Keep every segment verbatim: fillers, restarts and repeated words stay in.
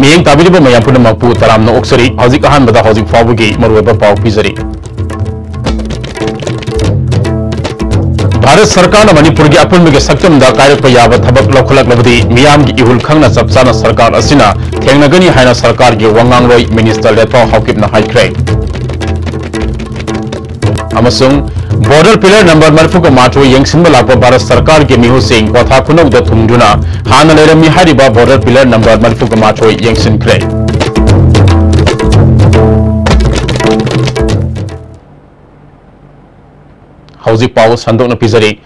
ꯃꯤꯠꯌꯦꯡ ꯇꯥꯕꯤꯔꯤꯕ ꯃꯌꯥꯝ ꯄꯨꯝꯅꯃꯛꯄꯨ ꯇꯔꯥꯝꯅ ꯑꯣꯛꯆꯔꯤ꯫ ꯍꯧꯖꯤꯛ ꯑꯍꯥꯟꯕꯗ ꯍꯧꯖꯤꯛ ꯐꯥꯎꯕꯒꯤ ꯃꯔꯨꯑꯣꯏꯕ ꯄꯥꯎ ꯄꯤꯖꯔꯤ꯫ ꯚꯥꯔꯠ ꯁꯔꯀꯥꯔꯅ ꯃꯅꯤꯄꯨꯔꯒꯤ ꯑꯄꯨꯟꯕꯒꯤ ꯁꯛꯇꯝꯗ ꯀꯥꯏꯔꯛꯄ ꯌꯥꯕ ꯊꯕꯛ ꯂꯧꯈꯠꯂꯛꯂꯕꯗꯤ ꯃꯤꯌꯥꯝꯒꯤ ꯏꯍꯨꯜ ꯈꯪꯅ ꯆꯞ ꯆꯥꯅ ꯁꯔꯀꯥꯔ ꯑꯁꯤꯅ ꯊꯦꯡꯅꯒꯅꯤ ꯍꯥꯏꯅ ꯁꯔꯀꯥꯔꯒꯤ ꯋꯥ ꯉꯥꯡꯂꯣꯏ ꯃꯤꯅꯤꯁꯇꯔ ꯂꯦꯠꯄꯥꯎ ꯍꯥꯎꯀꯤꯞꯅ ꯍꯥꯏꯈ꯭ꯔꯦ꯫ ꯑꯃꯁꯨꯡ border pillar number ꯃꯔꯤꯐꯨꯒ ꯃꯥꯊꯣꯏ ꯌꯦꯡꯁꯤꯟꯕ ꯂꯥꯛꯄ ꯚꯥꯔꯠ ꯁꯔꯀꯥꯔꯒꯤ ꯃꯤꯍꯨꯠꯁꯤꯡ ꯀ꯭ꯋꯥꯊꯥ ꯈꯨꯅꯧꯗ ꯊꯨꯡꯗꯨꯅ ꯍꯥꯟꯅ ꯂꯩꯔꯝꯃꯤ ꯍꯥꯏꯔꯤꯕ border pillar number ꯃꯔꯤꯐꯨꯒ ꯃꯥꯊꯣꯏ ꯌꯦꯡꯁꯤꯟꯈ꯭ꯔꯦ꯫ ꯍꯧꯖꯤꯛ ꯄꯥꯎ ꯁꯟꯗꯣꯛꯅ ꯄꯤꯖꯔꯤ꯫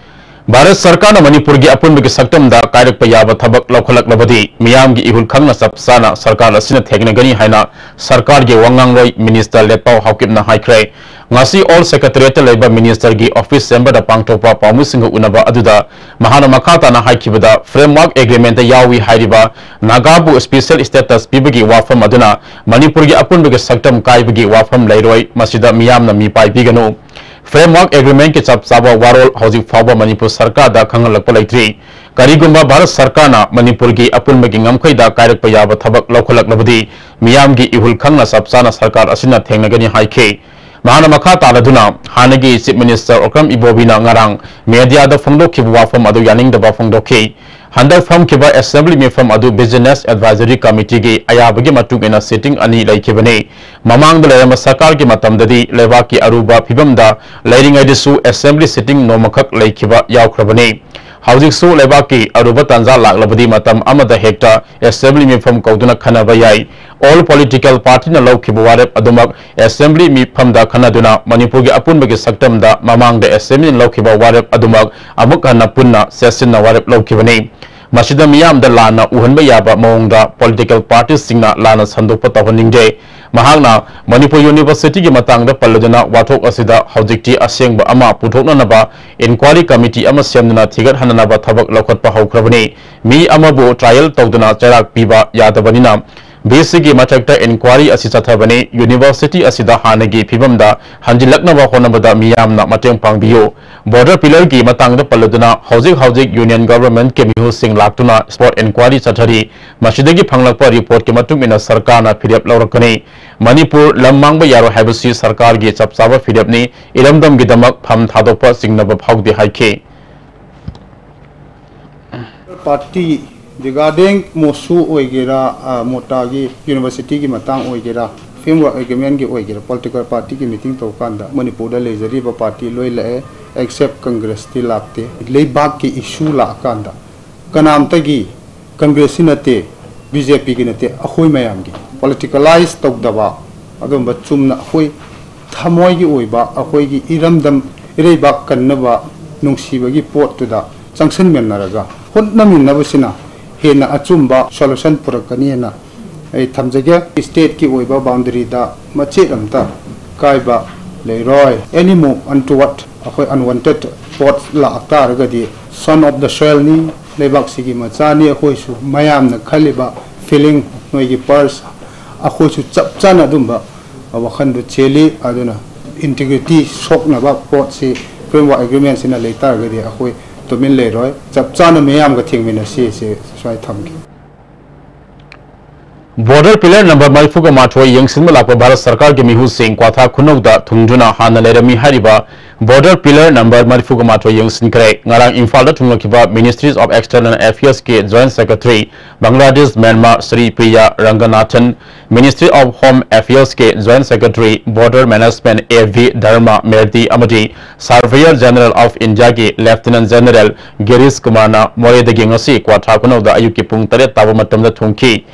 ꯚꯥꯔꯠ ꯁꯔꯀꯥꯔꯅ ꯃꯅꯤꯄꯨꯔꯒꯤ ꯑꯄꯨꯟꯕꯒꯤ ꯁꯛꯇꯝꯗ ꯀꯥꯏꯔꯛꯄ ꯌꯥꯕ ꯊꯕꯛ ꯂꯧꯈꯠꯂꯛꯂꯕꯗꯤ ꯃꯤꯌꯥꯝꯒꯤ ꯏꯍꯨꯜ ꯈꯪꯅ ꯆꯞ ꯆꯥꯅ ꯁꯔꯀꯥꯔ ꯑꯁꯤꯅ ꯊꯦꯡꯅꯒꯅꯤ ꯍꯥꯏꯅ ꯁꯔꯀꯥꯔꯒꯤ ꯋꯥ ꯉꯥꯡꯂꯣꯏ ꯃꯤꯅꯤꯁꯇꯔ ꯂꯦꯠꯄꯥꯎ ꯍꯥꯎꯀꯤꯞꯅ ꯍꯥꯏꯈ꯭ꯔꯦ꯫ ꯉꯁꯤ ꯑꯣꯜ ꯁꯦꯀ꯭ꯔꯦꯇꯔꯤꯌꯦꯠꯇ ꯂꯩꯕ ꯃꯤꯅꯤꯁꯇꯔꯒꯤ ꯑꯣꯐꯤꯁ ꯆꯦꯝꯕꯔꯗ ꯄꯥꯡꯊꯣꯛꯄ ꯄꯥꯎꯃꯤꯁꯤꯡꯒ ꯎꯅꯕ ꯑꯗꯨꯗ ꯃꯍꯥꯛꯅ ꯃꯈꯥ ꯇꯥꯅ ꯍꯥꯏꯈꯤꯕꯗ, framework agreement ꯌꯥꯎꯏ ꯍꯥꯏꯔꯤꯕ ꯅꯥꯒꯥꯕꯨ special status ꯄꯤꯕꯒꯤ ꯋꯥꯐꯝ ꯑꯗꯨꯅ ꯃꯅꯤꯄꯨꯔꯒꯤ ꯑꯄꯨꯟꯕꯒꯤ ꯁꯛꯇꯝ ꯀꯥꯏꯕꯒꯤ ꯋꯥꯐꯝ ꯂꯩꯔꯣꯏ, ꯃꯁꯤꯗ ꯃꯤꯌꯥꯝꯅ ꯃꯤꯄꯥꯏ ꯄꯤꯒꯅꯨ꯫ Framework agreement ꯀꯤ ꯆꯞ ꯆꯥꯕ ꯋꯥꯔꯣꯜ ꯍꯧꯖꯤꯛ ꯐꯥꯎꯕ ꯃꯅꯤꯄꯨꯔ ꯁꯔꯀꯥꯔꯗ ꯈꯪꯍꯜꯂꯛꯄ ꯂꯩꯇ꯭ꯔꯤ꯫ ꯀꯔꯤꯒꯨꯝꯕ ꯚꯥꯔꯠ ꯁꯔꯀꯥꯔꯅ ꯃꯅꯤꯄꯨꯔꯒꯤ ꯑꯄꯨꯟꯕꯒꯤ ꯉꯝꯈꯩꯗ ꯀꯥꯏꯔꯛꯄ ꯌꯥꯕ ꯊꯕꯛ ꯂꯧꯈꯠꯂꯛꯂꯕꯗꯤ ꯃꯤꯌꯥꯝꯒꯤ ꯏꯍꯨꯜ ꯈꯪꯅ ꯆꯞ ꯆꯥꯅ ꯁꯔꯀꯥꯔ ꯑꯁꯤꯅ ꯊꯦꯡꯅꯒꯅꯤ ꯍꯥꯏꯈꯤ꯫ ꯃꯍꯥꯛꯅ ꯃꯈꯥ ꯇꯥꯔꯗꯨꯅ ꯍꯥꯟꯅꯒꯤ Chief Minister ꯑꯣꯀ꯭ꯔꯝ ꯏꯕꯣꯕꯤꯅ ꯉꯔꯥꯡ media ꯗ ꯐꯣꯡꯗꯣꯛꯈꯤꯕ ꯋꯥꯐꯝ ꯑꯗꯨ ꯌꯥꯅꯤꯡꯗꯕ ꯐꯣꯡꯗꯣꯛꯈꯤ꯫ ꯍꯟꯗꯛ ꯐꯝꯈꯤꯕ assembly ꯃꯤꯐꯝ ꯑꯗꯨ Business Advisory Committee ꯒꯤ ꯑꯌꯥꯕꯒꯤ ꯃꯇꯨꯡ ꯏꯟꯅ sitting ꯑꯅꯤ ꯂꯩꯈꯤꯕꯅꯤ꯫ ꯃꯃꯥꯡꯗ ꯂꯩꯔꯝꯕ ꯁꯔꯀꯥꯔꯒꯤ ꯃꯇꯝꯗꯗꯤ ꯂꯩꯕꯥꯛꯀꯤ ꯑꯔꯨꯕ ꯐꯤꯕꯝꯗ ꯂꯩꯔꯤꯉꯩꯗꯁꯨ assembly sitting ꯅꯣꯡꯃꯈꯛ ꯂꯩꯈꯤꯕ ꯌꯥꯎꯈ꯭ꯔꯕꯅꯤ꯫ ꯍꯧꯖꯤꯛꯁꯨ ꯂꯩꯕꯥꯛꯀꯤ ꯑꯔꯨꯕ ꯇꯥꯟꯖꯥ ꯂꯥꯛꯂꯕꯗꯤ ꯃꯇꯝ ꯑꯃꯗ ꯍꯦꯛꯇ assembly ꯃꯤꯐꯝ ꯀꯧꯗꯨꯅ ꯈꯟꯅꯕ ꯌꯥꯏ꯫ All political party ꯅ ꯂꯧꯈꯤꯕ ꯋꯥꯔꯦꯞ ꯑꯗꯨꯃꯛ assembly ꯃꯤꯐꯝꯗ ꯈꯟꯅꯗꯨꯅ ꯃꯅꯤꯄꯨꯔꯒꯤ ꯑꯄꯨꯟꯕꯒꯤ ꯁꯛꯇꯝꯗ ꯃꯃꯥꯡꯗ assembly ꯅ ꯂꯧꯈꯤꯕ ꯋꯥꯔꯦꯞ ꯑꯗꯨꯃꯛ ꯑꯃꯨꯛ ꯍꯟꯅ ꯄꯨꯟꯅ ꯆꯦꯠꯁꯤꯟꯅ ꯋꯥꯔꯦꯞ ꯂꯧꯈꯤꯕꯅꯤ꯫ ꯃꯁꯤꯗ ꯃꯤꯌꯥꯝꯗ ꯂꯥꯟꯅ ꯎꯍꯟꯕ ꯌꯥꯕ ꯃꯑꯣꯡꯗ political party ꯁꯤꯡꯅ ꯂꯥꯟꯅ ꯁꯟꯗꯣꯛꯄ ꯇꯧꯍꯟꯅꯤꯡꯗꯦ꯫ ꯃꯍꯥꯛꯅ ꯃꯅꯤꯄꯨꯔ University ꯒꯤ ꯃꯇꯥꯡꯗ ꯄꯜꯂꯗꯨꯅ ꯋꯥꯊꯣꯛ ꯑꯁꯤꯗ ꯍꯧꯖꯤꯛꯇꯤ ꯑꯁꯦꯡꯕ ꯑꯃ ꯄꯨꯊꯣꯛꯅꯅꯕ inquiry committee ꯑꯃ ꯁꯦꯝꯗꯨꯅ ꯊꯤꯒꯠꯍꯟꯅꯅꯕ ꯊꯕꯛ ꯂꯧꯈꯠꯄ ꯍꯧꯈ꯭ꯔꯕꯅꯤ꯫ ꯃꯤ ꯑꯃꯕꯨ trial ꯇꯧꯗꯨꯅ ꯆꯩꯔꯥꯛ ꯄꯤꯕ ꯌꯥꯗꯕꯅꯤꯅ ꯚꯤꯁꯤꯒꯤ ꯃꯊꯛꯇ ꯏꯟꯀ꯭ꯋꯥꯔꯤ ꯑꯁꯤ ꯆꯠꯊꯕꯅꯤ꯫ ꯌꯨꯅꯤꯚꯔꯁꯤꯇꯤ ꯑꯁꯤꯗ ꯍꯥꯟꯅꯒꯤ ꯐꯤꯕꯝꯗ ꯍꯟꯖꯤꯜꯂꯛꯅꯕ ꯍꯣꯠꯅꯕꯗ ꯃꯤꯌꯥꯝꯅ ꯃꯇꯦꯡ ꯄꯥꯡꯕꯤꯌꯨ꯫ ꯕꯣꯔꯗꯔ ꯄꯤꯂꯔꯒꯤ ꯃꯇꯥꯡꯗ ꯄꯜꯂꯗꯨꯅ ꯍꯧꯖꯤꯛ ꯍꯧꯖꯤꯛ ꯌꯨꯅꯤꯌꯟ ꯒꯚꯔꯟꯃꯦꯟꯠꯀꯤ ꯃꯤꯍꯨꯠꯁꯤꯡ ꯂꯥꯛꯇꯨꯅ ꯁ꯭ꯄꯣꯠ ꯏꯟꯀ꯭ꯋꯥꯔꯤ ꯆꯠꯊꯔꯤ꯫ ꯃꯁꯤꯗꯒꯤ ꯐꯪꯂꯛꯄ ꯔꯤꯄꯣꯔꯠꯀꯤ ꯃꯇꯨꯡ ꯏꯟꯅ ꯁꯔꯀꯥꯔꯅ ꯐꯤꯔꯦꯞ ꯂꯧꯔꯛꯀꯅꯤ꯫ ꯃꯅꯤꯄꯨꯔ ꯂꯝ ꯃꯥꯡꯕ ꯌꯥꯔꯣꯏ ꯍꯥꯏꯕꯁꯤ ꯁꯔꯀꯥꯔꯒꯤ ꯆꯞ ꯆꯥꯕ ꯐꯤꯔꯦꯞꯅꯤ꯫ ꯏꯔꯝꯗꯝꯒꯤꯗꯃꯛ ꯐꯝ ꯊꯥꯗꯣꯛꯄ ꯆꯤꯡꯅꯕ ꯐꯥꯎꯗꯦ ꯍꯥꯏꯈꯤ꯫ ꯄꯥꯔꯇꯤ ꯔꯤꯒꯥꯔꯗꯤꯡ ꯃꯣꯁꯨ ꯑꯣꯏꯒꯦꯔꯥ, ꯑ, ꯃꯣꯇꯥꯒꯤ ꯌꯨꯅꯤꯚꯔꯁꯤꯇꯤꯒꯤ ꯃꯇꯥꯡ ꯑꯣꯏꯒꯦꯔꯥ, ꯐ꯭ꯔꯦꯝꯋꯥꯔꯛ ꯑꯦꯒ꯭ꯔꯤꯃꯦꯟꯒꯤ ꯑꯣꯏꯒꯦꯔꯥ, ꯄꯣꯂꯤꯇꯤꯀꯦꯜ ꯄꯥꯔꯇꯤꯒꯤ ꯃꯤꯇꯤꯡ ꯇꯧꯀꯥꯟꯗ ꯃꯅꯤꯄꯨꯔꯗ ꯂꯩꯖꯔꯤꯕ ꯄꯥꯔꯇꯤ ꯂꯣꯏ ꯂꯥꯛꯑꯦ, ꯑꯦꯛꯁꯦꯞ ꯀꯪꯒ꯭ꯔꯦꯁꯇꯤ ꯂꯥꯛꯇꯦ꯫ ꯂꯩꯕꯥꯛꯀꯤ ꯏꯁꯨ ꯂꯥꯛꯑꯀꯥꯟꯗ ꯀꯅꯥꯝꯇꯒꯤ, ꯀꯪꯒ꯭ꯔꯦꯁꯀꯤ ꯅꯠꯇꯦ, ꯕꯤ ꯖꯦ ꯄꯤꯒꯤ ꯅꯠꯇꯦ, ꯑꯩꯈꯣꯏ ꯃꯌꯥꯝꯒꯤ ꯄꯣꯂꯤꯇꯤꯀꯦꯂꯥꯏꯁ ꯇꯧꯗꯕ, ꯑꯗꯨꯝꯕ ꯆꯨꯝꯅ ꯑꯩꯈꯣꯏ ꯊꯃꯣꯏꯒꯤ ꯑꯣꯏꯕ, ꯑꯩꯈꯣꯏꯒꯤ ꯏꯔꯝꯗꯝ ꯏꯔꯩꯕꯥꯛ ꯀꯟꯅꯕ ꯅꯨꯡꯁꯤꯕꯒꯤ ꯄꯣꯠꯇꯨꯗ ꯆꯪꯁꯤꯟꯃꯤꯟꯅꯔꯒ ꯍꯣꯠꯅꯃꯤꯟꯅꯕꯁꯤꯅ ꯍꯦꯟꯅ ꯑꯆꯨꯝꯕ ꯁꯣꯂꯨꯁꯟ ꯄꯨꯔꯛꯀꯅꯤꯅ ꯑꯩ ꯊꯝꯖꯒꯦ꯫ ꯁ꯭ꯇꯦꯠꯀꯤ ꯑꯣꯏꯕ ꯕꯥꯎꯟꯗꯔꯤꯗ ꯃꯆꯦꯠ ꯑꯃꯇ ꯀꯥꯏꯕ ꯂꯩꯔꯣꯏ꯫ Any move untoward, ꯑꯩꯈꯣꯏ ꯑꯟꯋꯥꯟꯇꯦꯗ ꯄꯣꯠ ꯂꯥꯛꯇꯥꯔꯒꯗꯤ, son of the soilꯅꯤ, ꯂꯩꯕꯥꯛꯁꯤꯒꯤ ꯃꯆꯥꯅꯤ, ꯑꯩꯈꯣꯏꯁꯨ ꯃꯌꯥꯝꯅ ꯈꯜꯂꯤꯕ ꯐꯤꯂꯤꯡ, ꯅꯣꯏꯒꯤ ꯄꯔꯁ, ꯑꯩꯈꯣꯏꯁꯨ ꯆꯞ ꯆꯥꯅ ꯑꯗꯨꯝꯕ ꯋꯥꯈꯜꯗꯨ ꯆꯦꯜꯂꯤ꯫ ꯑꯗꯨꯅ ꯏꯟꯇꯤꯒ꯭ꯔꯤꯇꯤ ꯁꯣꯛꯅꯕ ꯄꯣꯠꯁꯤ ꯐ꯭ꯔꯦꯝꯋꯥꯔꯛ ꯑꯦꯒ꯭ꯔꯤꯃꯦꯟꯁꯤꯅ ꯂꯩꯇꯥꯔꯒꯗꯤ ꯑꯩꯈꯣꯏ ꯇꯨꯃꯤꯟ ꯂꯩꯔꯣꯏ, ꯆꯞ ꯆꯥꯅ ꯃꯤꯌꯥꯝꯒ ꯊꯦꯡꯃꯤꯟꯅꯁꯤ꯫ ꯁꯤ ꯁ꯭ꯋꯥꯏ ꯊꯝꯒꯦ꯫ ꯕꯣꯔꯗꯔ ꯄꯤꯂꯔ ꯅꯝꯕꯔ ꯃꯔꯤꯐꯨꯒ ꯃꯥꯊꯣꯏ ꯌꯦꯡꯁꯤꯟꯕ ꯂꯥꯛꯄ ꯚꯥꯔꯠ ꯁꯔꯀꯥꯔꯒꯤ ꯃꯤꯍꯨꯠꯁꯤꯡ ꯀ꯭ꯋꯥꯊꯥ ꯈꯨꯅꯧꯗ ꯊꯨꯡꯗꯨꯅ ꯍꯥꯟꯅ ꯂꯩꯔꯝꯃꯤ ꯍꯥꯏꯔꯤꯕ ꯕꯣꯔꯗꯔ ꯄꯤꯂꯔ ꯅꯝꯕꯔ ꯃꯔꯤꯐꯨꯒ ꯃꯥꯊꯣꯏ ꯌꯦꯡꯁꯤꯟꯈ꯭ꯔꯦ꯫ ꯉꯔꯥꯡ ꯏꯝꯐꯥꯜꯗ ꯊꯨꯡꯂꯈꯤꯕ Ministries of External Affairsꯀꯤ Joint Secretary Bangladesh Myanmar Shri Priya Ranganathan, Ministry of Home Affairsꯀꯤ Joint Secretary Border Management A V Dharma ꯃꯦꯔꯗꯤ ꯑꯃꯗꯤ Surveyor General of Indiaꯒꯤ Lieutenant General ꯒꯤꯔꯤꯁ ꯀꯨꯃꯥꯔꯅ ꯃꯣꯔꯦꯗꯒꯤ ꯉꯁꯤ ꯀ꯭ꯋꯥꯊꯥ ꯈꯨꯅꯧꯗ ꯑꯌꯨꯛꯀꯤ ꯄꯨꯡ ꯇꯔꯦꯠ ꯇꯥꯕ ꯃꯇꯝꯗ ꯊꯨꯡꯈꯤ꯫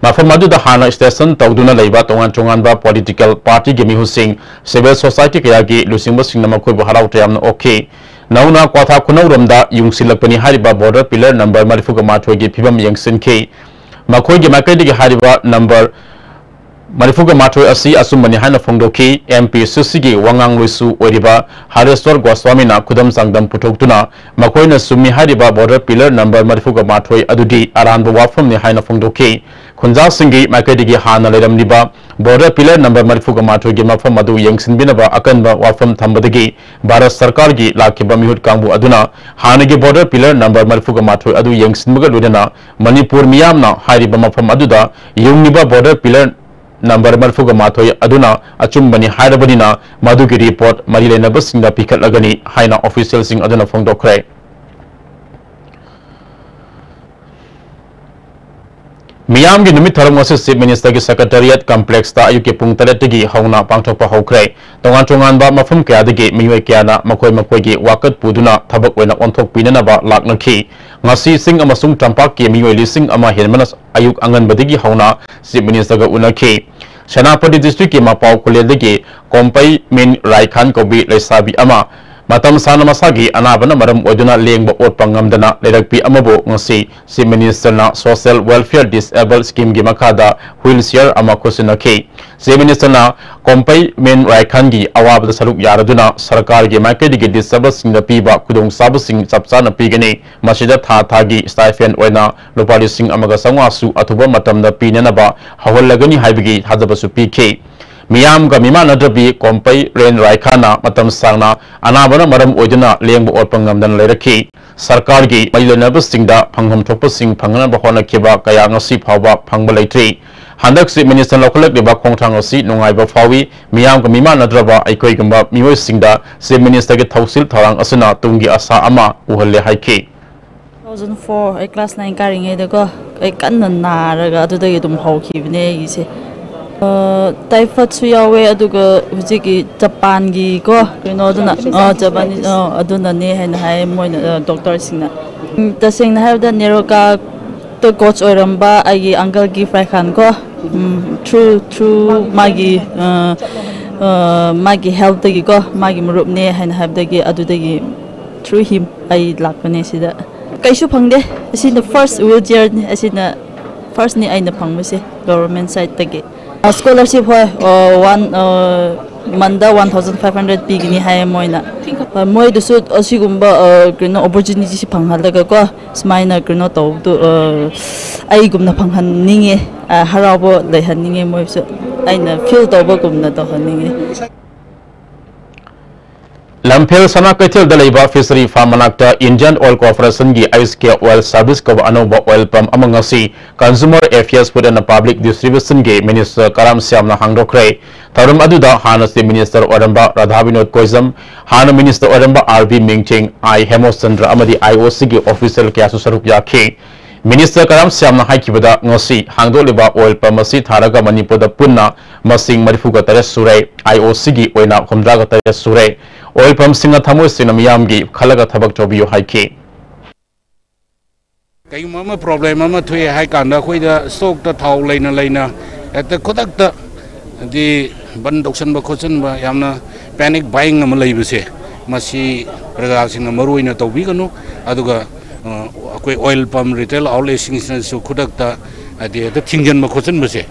ꯃꯐꯝ ꯑꯗꯨꯗ ꯍꯥꯟꯅ ꯁ꯭ꯇꯦꯁꯟ ꯇꯧꯗꯨꯅ ꯂꯩꯕ ꯇꯣꯉꯥꯟ ꯇꯣꯉꯥꯟꯕ ꯄꯣꯂꯤꯇꯤꯀꯦꯜ ꯄꯥꯔꯇꯤꯒꯤ ꯃꯤꯍꯨꯠꯁꯤꯡ, ꯁꯤꯚꯤꯜ ꯁꯣꯁꯥꯏꯇꯤ ꯀꯌꯥꯒꯤ ꯂꯨꯆꯤꯡꯕꯁꯤꯡꯅ ꯃꯈꯣꯏꯕꯨ ꯍꯔꯥꯎ ꯇꯌꯥꯝꯅ ꯑꯣꯛꯈꯤ꯫ ꯅꯧꯅ ꯀ꯭ꯋꯥꯊꯥ ꯈꯨꯅꯧꯔꯣꯝꯗ ꯌꯨꯡꯁꯤꯜꯂꯛꯄꯅꯤ ꯍꯥꯏꯔꯤꯕ ꯕꯣꯔꯗꯔ ꯄꯤꯂꯔ ꯅꯝꯕꯔ ꯃꯔꯤꯐꯨꯒ ꯃꯥꯊꯣꯏꯒꯤ ꯐꯤꯕꯝ ꯌꯦꯡꯁꯤꯟꯈꯤ꯫ ꯃꯈꯣꯏꯒꯤ ꯃꯥꯏꯀꯩꯗꯒꯤ ꯍꯥꯏꯔꯤꯕ ꯅꯝꯕꯔ ꯃꯔꯤꯐꯨꯒ ꯃꯥꯊꯣꯏ ꯑꯁꯤ ꯑꯆꯨꯝꯕꯅꯤ ꯍꯥꯏꯅ ꯐꯣꯡꯗꯣꯛꯈꯤ꯫ ꯑꯦꯝ ꯄꯤ ꯁꯤ ꯁꯤꯒꯤ ꯋꯥꯉꯥꯡꯂꯣꯏꯁꯨ ꯑꯣꯏꯔꯤꯕ ꯍꯔꯦꯁ꯭ꯋꯔ ꯒꯣꯁ꯭ꯋꯥꯃꯤꯅ ꯈꯨꯗꯝ ꯆꯥꯡꯗꯝ ꯄꯨꯊꯣꯛꯇꯨꯅ ꯃꯈꯣꯏꯅ ꯆꯨꯝꯃꯤ ꯍꯥꯏꯔꯤꯕ ꯕꯣꯔꯗꯔ ꯄꯤꯂꯔ ꯅꯝꯕꯔ ꯃꯔꯤꯐꯨꯒ ꯃꯥꯊꯣꯏ ꯑꯗꯨꯗꯤ ꯑꯔꯥꯟꯕ ꯋꯥꯐꯝꯅꯤ ꯍꯥꯏꯅ ꯐꯣꯡꯗꯣꯛꯈꯤ꯫ ꯈꯨꯟꯖꯥꯁꯤꯡꯒꯤ ꯃꯥꯏꯀꯩꯗꯒꯤ ꯍꯥꯟꯅ ꯂꯩꯔꯝꯂꯤꯕ border pillar number ꯃꯔꯤꯐꯨꯒ ꯃꯥꯊꯣꯏꯒꯤ ꯃꯐꯝ ꯑꯗꯨ ꯌꯦꯡꯁꯤꯟꯕꯤꯅꯕ ꯑꯀꯟꯕ ꯋꯥꯐꯝ ꯊꯝꯕꯗꯒꯤ ꯚꯥꯔꯠ ꯁꯔꯀꯥꯔꯒꯤ ꯂꯥꯛꯈꯤꯕ ꯃꯤꯍꯨꯠ ꯀꯥꯡꯕꯨ ꯑꯗꯨꯅ ꯍꯥꯟꯅꯒꯤ border pillar number ꯃꯔꯤꯐꯨꯒ ꯃꯥꯊꯣꯏ ꯑꯗꯨ ꯌꯦꯡꯁꯤꯟꯕꯒ ꯂꯣꯏꯅꯅ ꯃꯅꯤꯄꯨꯔ ꯃꯤꯌꯥꯝꯅ ꯍꯥꯏꯔꯤꯕ ꯃꯐꯝ ꯑꯗꯨꯗ ꯌꯨꯡꯂꯤꯕ border pillar number ꯃꯔꯤꯐꯨꯒ ꯃꯥꯊꯣꯏ ꯑꯗꯨꯅ ꯑꯆꯨꯝꯕꯅꯤ ꯍꯥꯏꯔꯕꯅꯤꯅ ꯃꯗꯨꯒꯤ report ꯃꯔꯤ ꯂꯩꯅꯕꯁꯤꯡꯗ ꯄꯤꯈꯠꯂꯒꯅꯤ ꯍꯥꯏꯅ officialꯁꯤꯡ ꯑꯗꯨꯅ ꯐꯣꯡꯗꯣꯛꯈ꯭ꯔꯦ꯫ ꯃꯤꯌꯥꯝꯒꯤ ꯅꯨꯃꯤꯠ ꯊꯧꯔꯝ ꯑꯁꯤ Chief Ministerꯒꯤ Secretariat Complexꯇ ꯑꯌꯨꯛꯀꯤ ꯄꯨꯡ ꯇꯔꯦꯠꯇꯒꯤ ꯍꯧꯅ ꯄꯥꯡꯊꯣꯛꯄ ꯍꯧꯈ꯭ꯔꯦ꯫ ꯇꯣꯉꯥꯟ ꯇꯣꯉꯥꯟꯕ ꯃꯐꯝ ꯀꯌꯥꯗꯒꯤ ꯃꯤꯑꯣꯏ ꯀꯌꯥꯅ ꯃꯈꯣꯏ ꯃꯈꯣꯏꯒꯤ ꯋꯥꯀꯠ ꯄꯨꯗꯨꯅ ꯊꯕꯛ ꯑꯣꯏꯅ ꯑꯣꯟꯊꯣꯛꯄꯤꯅꯅꯕ ꯂꯥꯛꯅꯈꯤ꯫ ꯉꯁꯤ ꯆꯤꯡ ꯑꯃꯁꯨꯡ ꯇꯝꯄꯥꯛꯀꯤ ꯃꯤꯑꯣꯏ ꯂꯤꯁꯤꯡ ꯑꯃ ꯍꯦꯟꯕꯅ ꯑꯌꯨꯛ ꯑꯉꯟꯕꯗꯒꯤ ꯍꯧꯅ Chief Ministerꯒ ꯎꯅꯈꯤ꯫ ꯁꯦꯅꯥꯄꯇꯤ districtꯀꯤ ꯃꯄꯥꯎ ꯈꯨꯂꯦꯟꯗꯒꯤ ꯀꯣꯝꯄꯩ ꯃꯤꯟ ꯔꯥꯏꯈꯥꯟ ꯀꯧꯕꯤ ꯂꯩꯁꯥꯕꯤ ꯑꯃ ꯃꯇꯝ ꯁꯥꯡꯅ ꯃꯁꯥꯒꯤ ꯑꯅꯥꯕꯅ ꯃꯔꯝ ꯑꯣꯏꯗꯨꯅ ꯂꯦꯡꯕ ꯑꯣꯠꯄ ꯉꯝꯗꯅ ꯂꯩꯔꯛꯄꯤ ꯑꯃꯕꯨ ꯉꯁꯤ Chief Ministerꯅ Social Welfare Disable Schemeꯒꯤ ꯃꯈꯥꯗ wheelchair ꯑꯃ ꯈꯨꯠꯁꯤꯟꯅꯈꯤ꯫ Chief Ministerꯅ ꯀꯣꯝꯄꯩ ꯃꯤꯟ ꯔꯥꯏꯈꯥꯟꯒꯤ ꯑꯋꯥꯕꯗ ꯁꯔꯨꯛ ꯌꯥꯔꯗꯨꯅ ꯁꯔꯀꯥꯔꯒꯤ ꯃꯥꯏꯀꯩꯗꯒꯤ disableꯁꯤꯡꯗ ꯄꯤꯕ ꯈꯨꯗꯣꯡꯆꯥꯕꯁꯤꯡ ꯆꯞ ꯆꯥꯅ ꯄꯤꯒꯅꯤ꯫ ꯃꯁꯤꯗ ꯊꯥ ꯊꯥꯒꯤ stipend ꯑꯣꯏꯅ ꯂꯨꯄꯥ ꯂꯤꯁꯤꯡ ꯑꯃꯒ ꯆꯥꯝꯃꯉꯥꯁꯨ ꯑꯊꯨꯕ ꯃꯇꯝꯗ ꯄꯤꯅꯅꯕ ꯍꯧꯍꯜꯂꯒꯅꯤ ꯍꯥꯏꯕꯒꯤ ꯊꯥꯖꯕꯁꯨ ꯄꯤꯈꯤ꯫ ꯃꯤꯌꯥꯝꯒ ꯃꯤꯃꯥꯟꯅꯗ꯭ꯔꯕꯤ ꯀꯣꯝꯄꯩ ꯔꯦꯟ ꯔꯥꯏꯈꯥꯟꯅ ꯃꯇꯝ ꯁꯥꯡꯅ ꯑꯅꯥꯕꯅ ꯃꯔꯝ ꯑꯣꯏꯗꯨꯅ ꯂꯦꯡꯕ ꯑꯣꯠꯄ ꯉꯝꯗꯅ ꯂꯩꯔꯛꯈꯤ꯫ ꯁꯔꯀꯥꯔꯒꯤ ꯃꯔꯤ ꯂꯩꯅꯕꯁꯤꯡꯗ ꯐꯪꯐꯝ ꯊꯣꯛꯄꯁꯤꯡ ꯐꯪꯅꯅꯕ ꯍꯣꯠꯅꯈꯤꯕ ꯀꯌꯥ ꯉꯁꯤ ꯐꯥꯎꯕ ꯐꯪꯕ ꯂꯩꯇ꯭ꯔꯤ꯫ ꯍꯟꯗꯛ Chief Ministerꯅ ꯂꯧꯈꯠꯂꯛꯂꯤꯕ ꯈꯣꯡꯊꯥꯡ ꯑꯁꯤ ꯅꯨꯡꯉꯥꯏꯕ ꯐꯥꯎꯏ꯫ ꯃꯤꯌꯥꯝꯒ ꯃꯤꯃꯥꯟꯅꯗ꯭ꯔꯕ ꯑꯩꯈꯣꯏꯒꯨꯝꯕ ꯃꯤꯑꯣꯏꯁꯤꯡꯗ Chief Ministerꯒꯤ ꯊꯧꯁꯤꯜ ꯊꯧꯔꯥꯡ ꯑꯁꯤꯅ ꯇꯨꯡꯒꯤ ꯑꯁꯥ ꯑꯃ ꯎꯍꯜꯂꯦ ꯍꯥꯏꯈꯤ꯫ Two thousand four ꯑꯩ class nine ꯀꯥꯔꯤꯉꯩꯗꯀꯣ, ꯑꯩ ꯀꯟꯅ ꯅꯥꯔꯒ ꯑꯗꯨꯗꯒꯤ ꯑꯗꯨꯝ ꯍꯧꯈꯤꯕꯅꯦ ꯑꯩꯒꯤꯁꯦ꯫ ꯑ, typhoidꯁꯨ ꯌꯥꯎꯋꯦ, ꯑꯗꯨꯒ ꯍꯧꯖꯤꯛꯀꯤ ꯖꯄꯥꯟꯒꯤ ꯀꯣ, ꯀꯩꯅꯣ ꯑꯗꯨꯅ, ꯑ, Japanese, ꯑ, ꯑꯗꯨꯅꯅꯦ ꯍꯥꯏꯅ ꯍꯥꯏ ꯃꯣꯏꯅ, ꯑ, doctorꯁꯤꯡꯅ꯫ ꯎꯝ, ꯇꯁꯦꯡꯅ ꯍꯥꯏꯔꯕꯗ NEROCAꯗ coach ꯑꯣꯏꯔꯝꯕ ꯑꯩꯒꯤ uncleꯒꯤ ꯐ꯭ꯔꯥꯏꯈꯥꯟ ꯀꯣ, ꯎꯝ, through, through ꯃꯥꯒꯤ, ꯑ, ꯑ, ꯃꯥꯒꯤ helpꯇꯒꯤꯀꯣ, ꯃꯥꯒꯤ ꯃꯔꯨꯞꯅꯦ ꯍꯥꯏꯅ ꯍꯥꯏꯕꯗꯒꯤ, ꯑꯗꯨꯗꯒꯤ through him ꯑꯩ ꯂꯥꯛꯄꯅꯦ ꯁꯤꯗ꯫ ꯀꯩꯁꯨ ꯐꯪꯗꯦ꯫ ꯑꯁꯤꯅ first wheelchairꯅꯤ, ꯑꯁꯤꯅ firstꯅꯤ ꯑꯩꯅ ꯐꯪꯕꯁꯦ government sideꯇꯒꯤ꯫ ꯑ, scholarship, ꯍꯣꯏ, ꯑ, one, ꯑ, monthꯗ one thousand five hundred ꯄꯤꯒꯅꯤ ꯍꯥꯏꯌꯦ ꯃꯣꯏꯅ꯫ ꯍꯣꯏ, ꯃꯣꯏꯗꯁꯨ ꯑꯁꯤꯒꯨꯝꯕ, ꯑ, ꯀꯩꯅꯣ, opportunityꯁꯤ ꯐꯪꯍꯜꯂꯒꯀꯣ, ꯁꯨꯃꯥꯏꯅ ꯀꯩꯅꯣ ꯇꯧꯕꯗꯨ, ꯑ, ꯑꯩꯒꯨꯝꯅ ꯐꯪꯍꯟꯅꯤꯡꯉꯦ, ꯑ, ꯍꯔꯥꯎꯕ ꯂꯩꯍꯟꯅꯤꯡꯉꯦ ꯃꯣꯏꯁꯨ꯫ ꯑꯩꯅ feel ꯇꯧꯕꯒꯨꯝꯅ ꯇꯧꯍꯟꯅꯤꯡꯉꯦ꯫ ꯂꯝꯐꯦꯜ ꯁꯅꯥ ꯀꯩꯊꯦꯜꯗ ꯂꯩꯕ fishery farm ꯃꯅꯥꯛꯇ Indian Oil Corporationꯒꯤ H K Oil Service ꯀꯧꯕ ꯑꯅꯧꯕ oil pump ꯑꯃ ꯉꯁꯤ Consumer Affairs, Food and Public Distributionꯒꯤ Minister ꯀꯔꯥꯝ ꯁ꯭ꯌꯥꯝꯅ ꯍꯥꯡꯗꯣꯛꯈ꯭ꯔꯦ꯫ ꯊꯧꯔꯝ ꯑꯗꯨꯗ ꯍꯥꯟꯅ Chief Minister ꯑꯣꯏꯔꯝꯕ ꯔꯥꯙꯥ ꯕꯤꯅꯣꯗ ꯀꯣꯏꯖꯝ, ꯍꯥꯟꯅ Minister ꯑꯣꯏꯔꯝꯕ R B ꯃꯤꯡꯆꯤꯡ, I ꯍꯦꯃꯣꯆꯟꯗ꯭ꯔ ꯑꯃꯗꯤ IOCꯒꯤ official ꯀꯌꯥꯁꯨ ꯁꯔꯨꯛ ꯌꯥꯈꯤ꯫ Minister ꯀꯔꯥꯝ ꯁ꯭ꯌꯥꯝꯅ ꯍꯥꯏꯈꯤꯕꯗ, ꯉꯁꯤ ꯍꯥꯡꯗꯣꯛꯂꯤꯕ oil pump ꯑꯁꯤ ꯊꯥꯔꯒ ꯃꯅꯤꯄꯨꯔꯗ ꯄꯨꯟꯅ ꯃꯁꯤꯡ ꯃꯔꯤꯐꯨꯒ ꯇꯔꯦꯠ ꯁꯨꯔꯦ, IOCꯒꯤ ꯑꯣꯏꯅ ꯍꯨꯝꯗ꯭ꯔꯥꯒ ꯇꯔꯦꯠ ꯁꯨꯔꯦ꯫ Oil pumpꯁꯤꯡꯅ ꯊꯃꯣꯏ ꯁꯦꯡꯅ ꯃꯤꯌꯥꯝꯒꯤ ꯈꯜꯂꯒ ꯊꯕꯛ ꯇꯧꯕꯤꯌꯨ ꯍꯥꯏꯈꯤ꯫ ꯀꯩꯒꯨꯝꯕ ꯑꯃ problem ꯑꯃ ꯊꯣꯛꯑꯦ ꯍꯥꯏ ꯀꯥꯟꯗ, ꯑꯩꯈꯣꯏꯗ stockꯇ ꯊꯥꯎ ꯂꯩꯅ ꯂꯩꯅ ꯍꯦꯛꯇ ꯈꯨꯗꯛꯇ ꯍꯥꯏꯗꯤ ꯕꯟ ꯇꯧꯁꯟꯕ ꯈꯣꯠꯆꯟꯕ, ꯌꯥꯝꯅ panic buying ꯑꯃ ꯂꯩꯕꯁꯦ, ꯃꯁꯤ ꯄ꯭ꯔꯖꯥꯁꯤꯡꯅ ꯃꯔꯨ ꯑꯣꯏꯅ ꯇꯧꯕꯤꯒꯅꯨ꯫ ꯑꯗꯨꯒ, ꯑ, ꯑꯩꯈꯣꯏ oil pump retail outletꯁꯤꯡꯁꯤꯅꯁꯨ ꯈꯨꯗꯛꯇ ꯍꯥꯏꯗꯤ ꯍꯦꯛꯇ ꯊꯤꯡꯖꯤꯟꯕ ꯈꯣꯠꯆꯤꯟꯕꯁꯦ,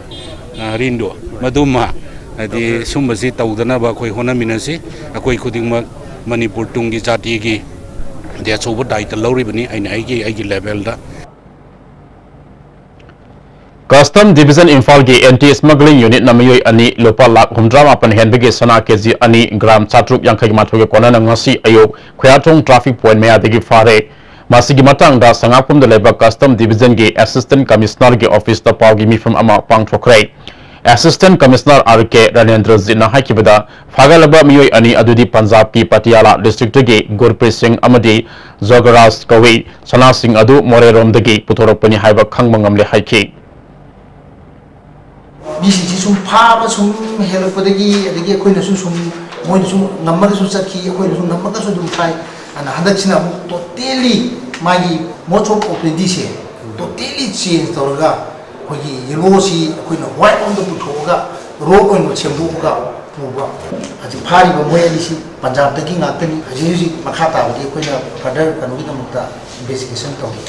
ꯑ, ꯔꯤꯟꯗꯣ, ꯃꯗꯨꯃ ꯍꯥꯏꯗꯤ ꯁꯨꯝꯕꯁꯤ ꯇꯧꯗꯅꯕ ꯑꯩꯈꯣꯏ ꯍꯣꯠꯅꯃꯤꯟꯅꯁꯤ꯫ ꯑꯩꯈꯣꯏ ꯈꯨꯗꯤꯡꯃꯛ ꯃꯅꯤꯄꯨꯔ ꯇꯨꯡꯒꯤ ꯖꯥꯇꯤꯒꯤ ꯍꯥꯏꯗꯤ ꯑꯆꯧꯕ ꯗꯥꯏꯇ ꯂꯧꯔꯤꯕꯅꯤ, ꯑꯩꯅ ꯑꯩꯒꯤ, ꯑꯩꯒꯤ levelꯗ꯫ Custom Division ꯏꯝꯐꯥꯜꯒꯤ Anti Smuggling Unitꯅ ꯃꯤꯑꯣꯏ ꯑꯅꯤ ꯂꯨꯄꯥ ꯂꯥꯈ ꯍꯨꯝꯗ꯭ꯔꯥ ꯃꯥꯄꯟ ꯍꯦꯟꯕꯒꯤ ꯁꯅꯥ ꯀꯦꯖꯤ ꯑꯅꯤ, ꯒ꯭ꯔꯥꯝ ꯆꯥꯇ꯭ꯔꯨꯛ ꯌꯥꯡꯈꯩ ꯃꯥꯊꯣꯏꯒ ꯀꯣꯟꯅꯅ ꯉꯁꯤ ꯑꯌꯨꯛ ꯈꯨꯌꯥꯊꯣꯡ traffic point ꯃꯌꯥꯗꯒꯤ ꯐꯥꯔꯦ꯫ ꯃꯁꯤꯒꯤ ꯃꯇꯥꯡꯗ ꯁꯉꯥꯛꯄꯝꯗ ꯂꯩꯕ Custom Divisionꯒꯤ Assistant Commissionerꯒꯤ officeꯇ ꯄꯥꯎꯒꯤ ꯃꯤꯐꯝ ꯑꯃ ꯄꯥꯡꯊꯣꯛꯈ꯭ꯔꯦ꯫ Assistant Commissioner R K ꯔꯥꯅꯦꯟꯗ꯭ꯔꯖꯤꯠꯅ ꯍꯥꯏꯈꯤꯕꯗ, ꯐꯥꯒꯠꯂꯕ ꯃꯤꯑꯣꯏ ꯑꯅꯤ ꯑꯗꯨꯗꯤ ꯄꯟꯖꯥꯕꯀꯤ ꯄꯇꯤꯌꯥꯂꯥ districtꯇꯒꯤ ꯒꯨꯔꯄ꯭ꯔꯤꯠ ꯁꯤꯡ ꯑꯃꯗꯤ ꯖꯣꯒꯔꯥꯖ ꯀꯧꯏ꯫ ꯁꯅꯥꯁꯤꯡ ꯑꯗꯨ ꯃꯣꯔꯦꯔꯣꯝꯗꯒꯤ ꯄꯨꯊꯣꯔꯛꯄꯅꯤ ꯍꯥꯏꯕ ꯈꯪꯕ ꯉꯝꯂꯦ ꯍꯥꯏꯈꯤ꯫ ꯃꯤꯁꯤꯡꯁꯤ ꯁꯨꯝ ꯐꯥꯕ ꯁꯨꯝ ꯍꯦꯜꯂꯛꯄꯗꯒꯤ, ꯑꯗꯒꯤ ꯑꯩꯈꯣꯏꯅꯁꯨ ꯁꯨꯝ, ꯃꯣꯏꯅꯁꯨ ꯉꯝꯃꯒꯁꯨ ꯆꯠꯈꯤ, ꯑꯩꯈꯣꯏꯅꯁꯨ ꯉꯝꯃꯒꯁꯨ ꯑꯗꯨꯝ ꯐꯥꯏ꯫ ꯑꯗꯨꯅ ꯍꯟꯗꯛꯁꯤꯅ ꯑꯃꯨꯛ totally ꯃꯥꯒꯤ mode of operationꯁꯦ totally change ꯇꯧꯔꯒ, ꯑꯩꯈꯣꯏꯒꯤ yellowꯁꯤ ꯑꯩꯈꯣꯏꯅ white ꯂꯣꯝꯗ ꯄꯨꯊꯣꯛꯑꯒ, red ꯑꯣꯏꯅ ꯁꯦꯝꯗꯣꯛꯑꯒ ꯄꯨꯕ꯫ ꯍꯧꯖꯤꯛ ꯐꯥꯔꯤꯕ ꯃꯣꯏ ꯑꯅꯤꯁꯤ ꯄꯟꯖꯥꯕꯇꯒꯤ ꯉꯥꯛꯇꯅꯤ꯫ ꯍꯧꯖꯤꯛ ꯍꯧꯖꯤꯛ ꯃꯈꯥ ꯇꯥꯕꯗꯤ ꯑꯩꯈꯣꯏꯅ further ꯀꯩꯅꯣꯒꯤꯗꯃꯛꯇ investigation ꯇꯧꯔꯤ꯫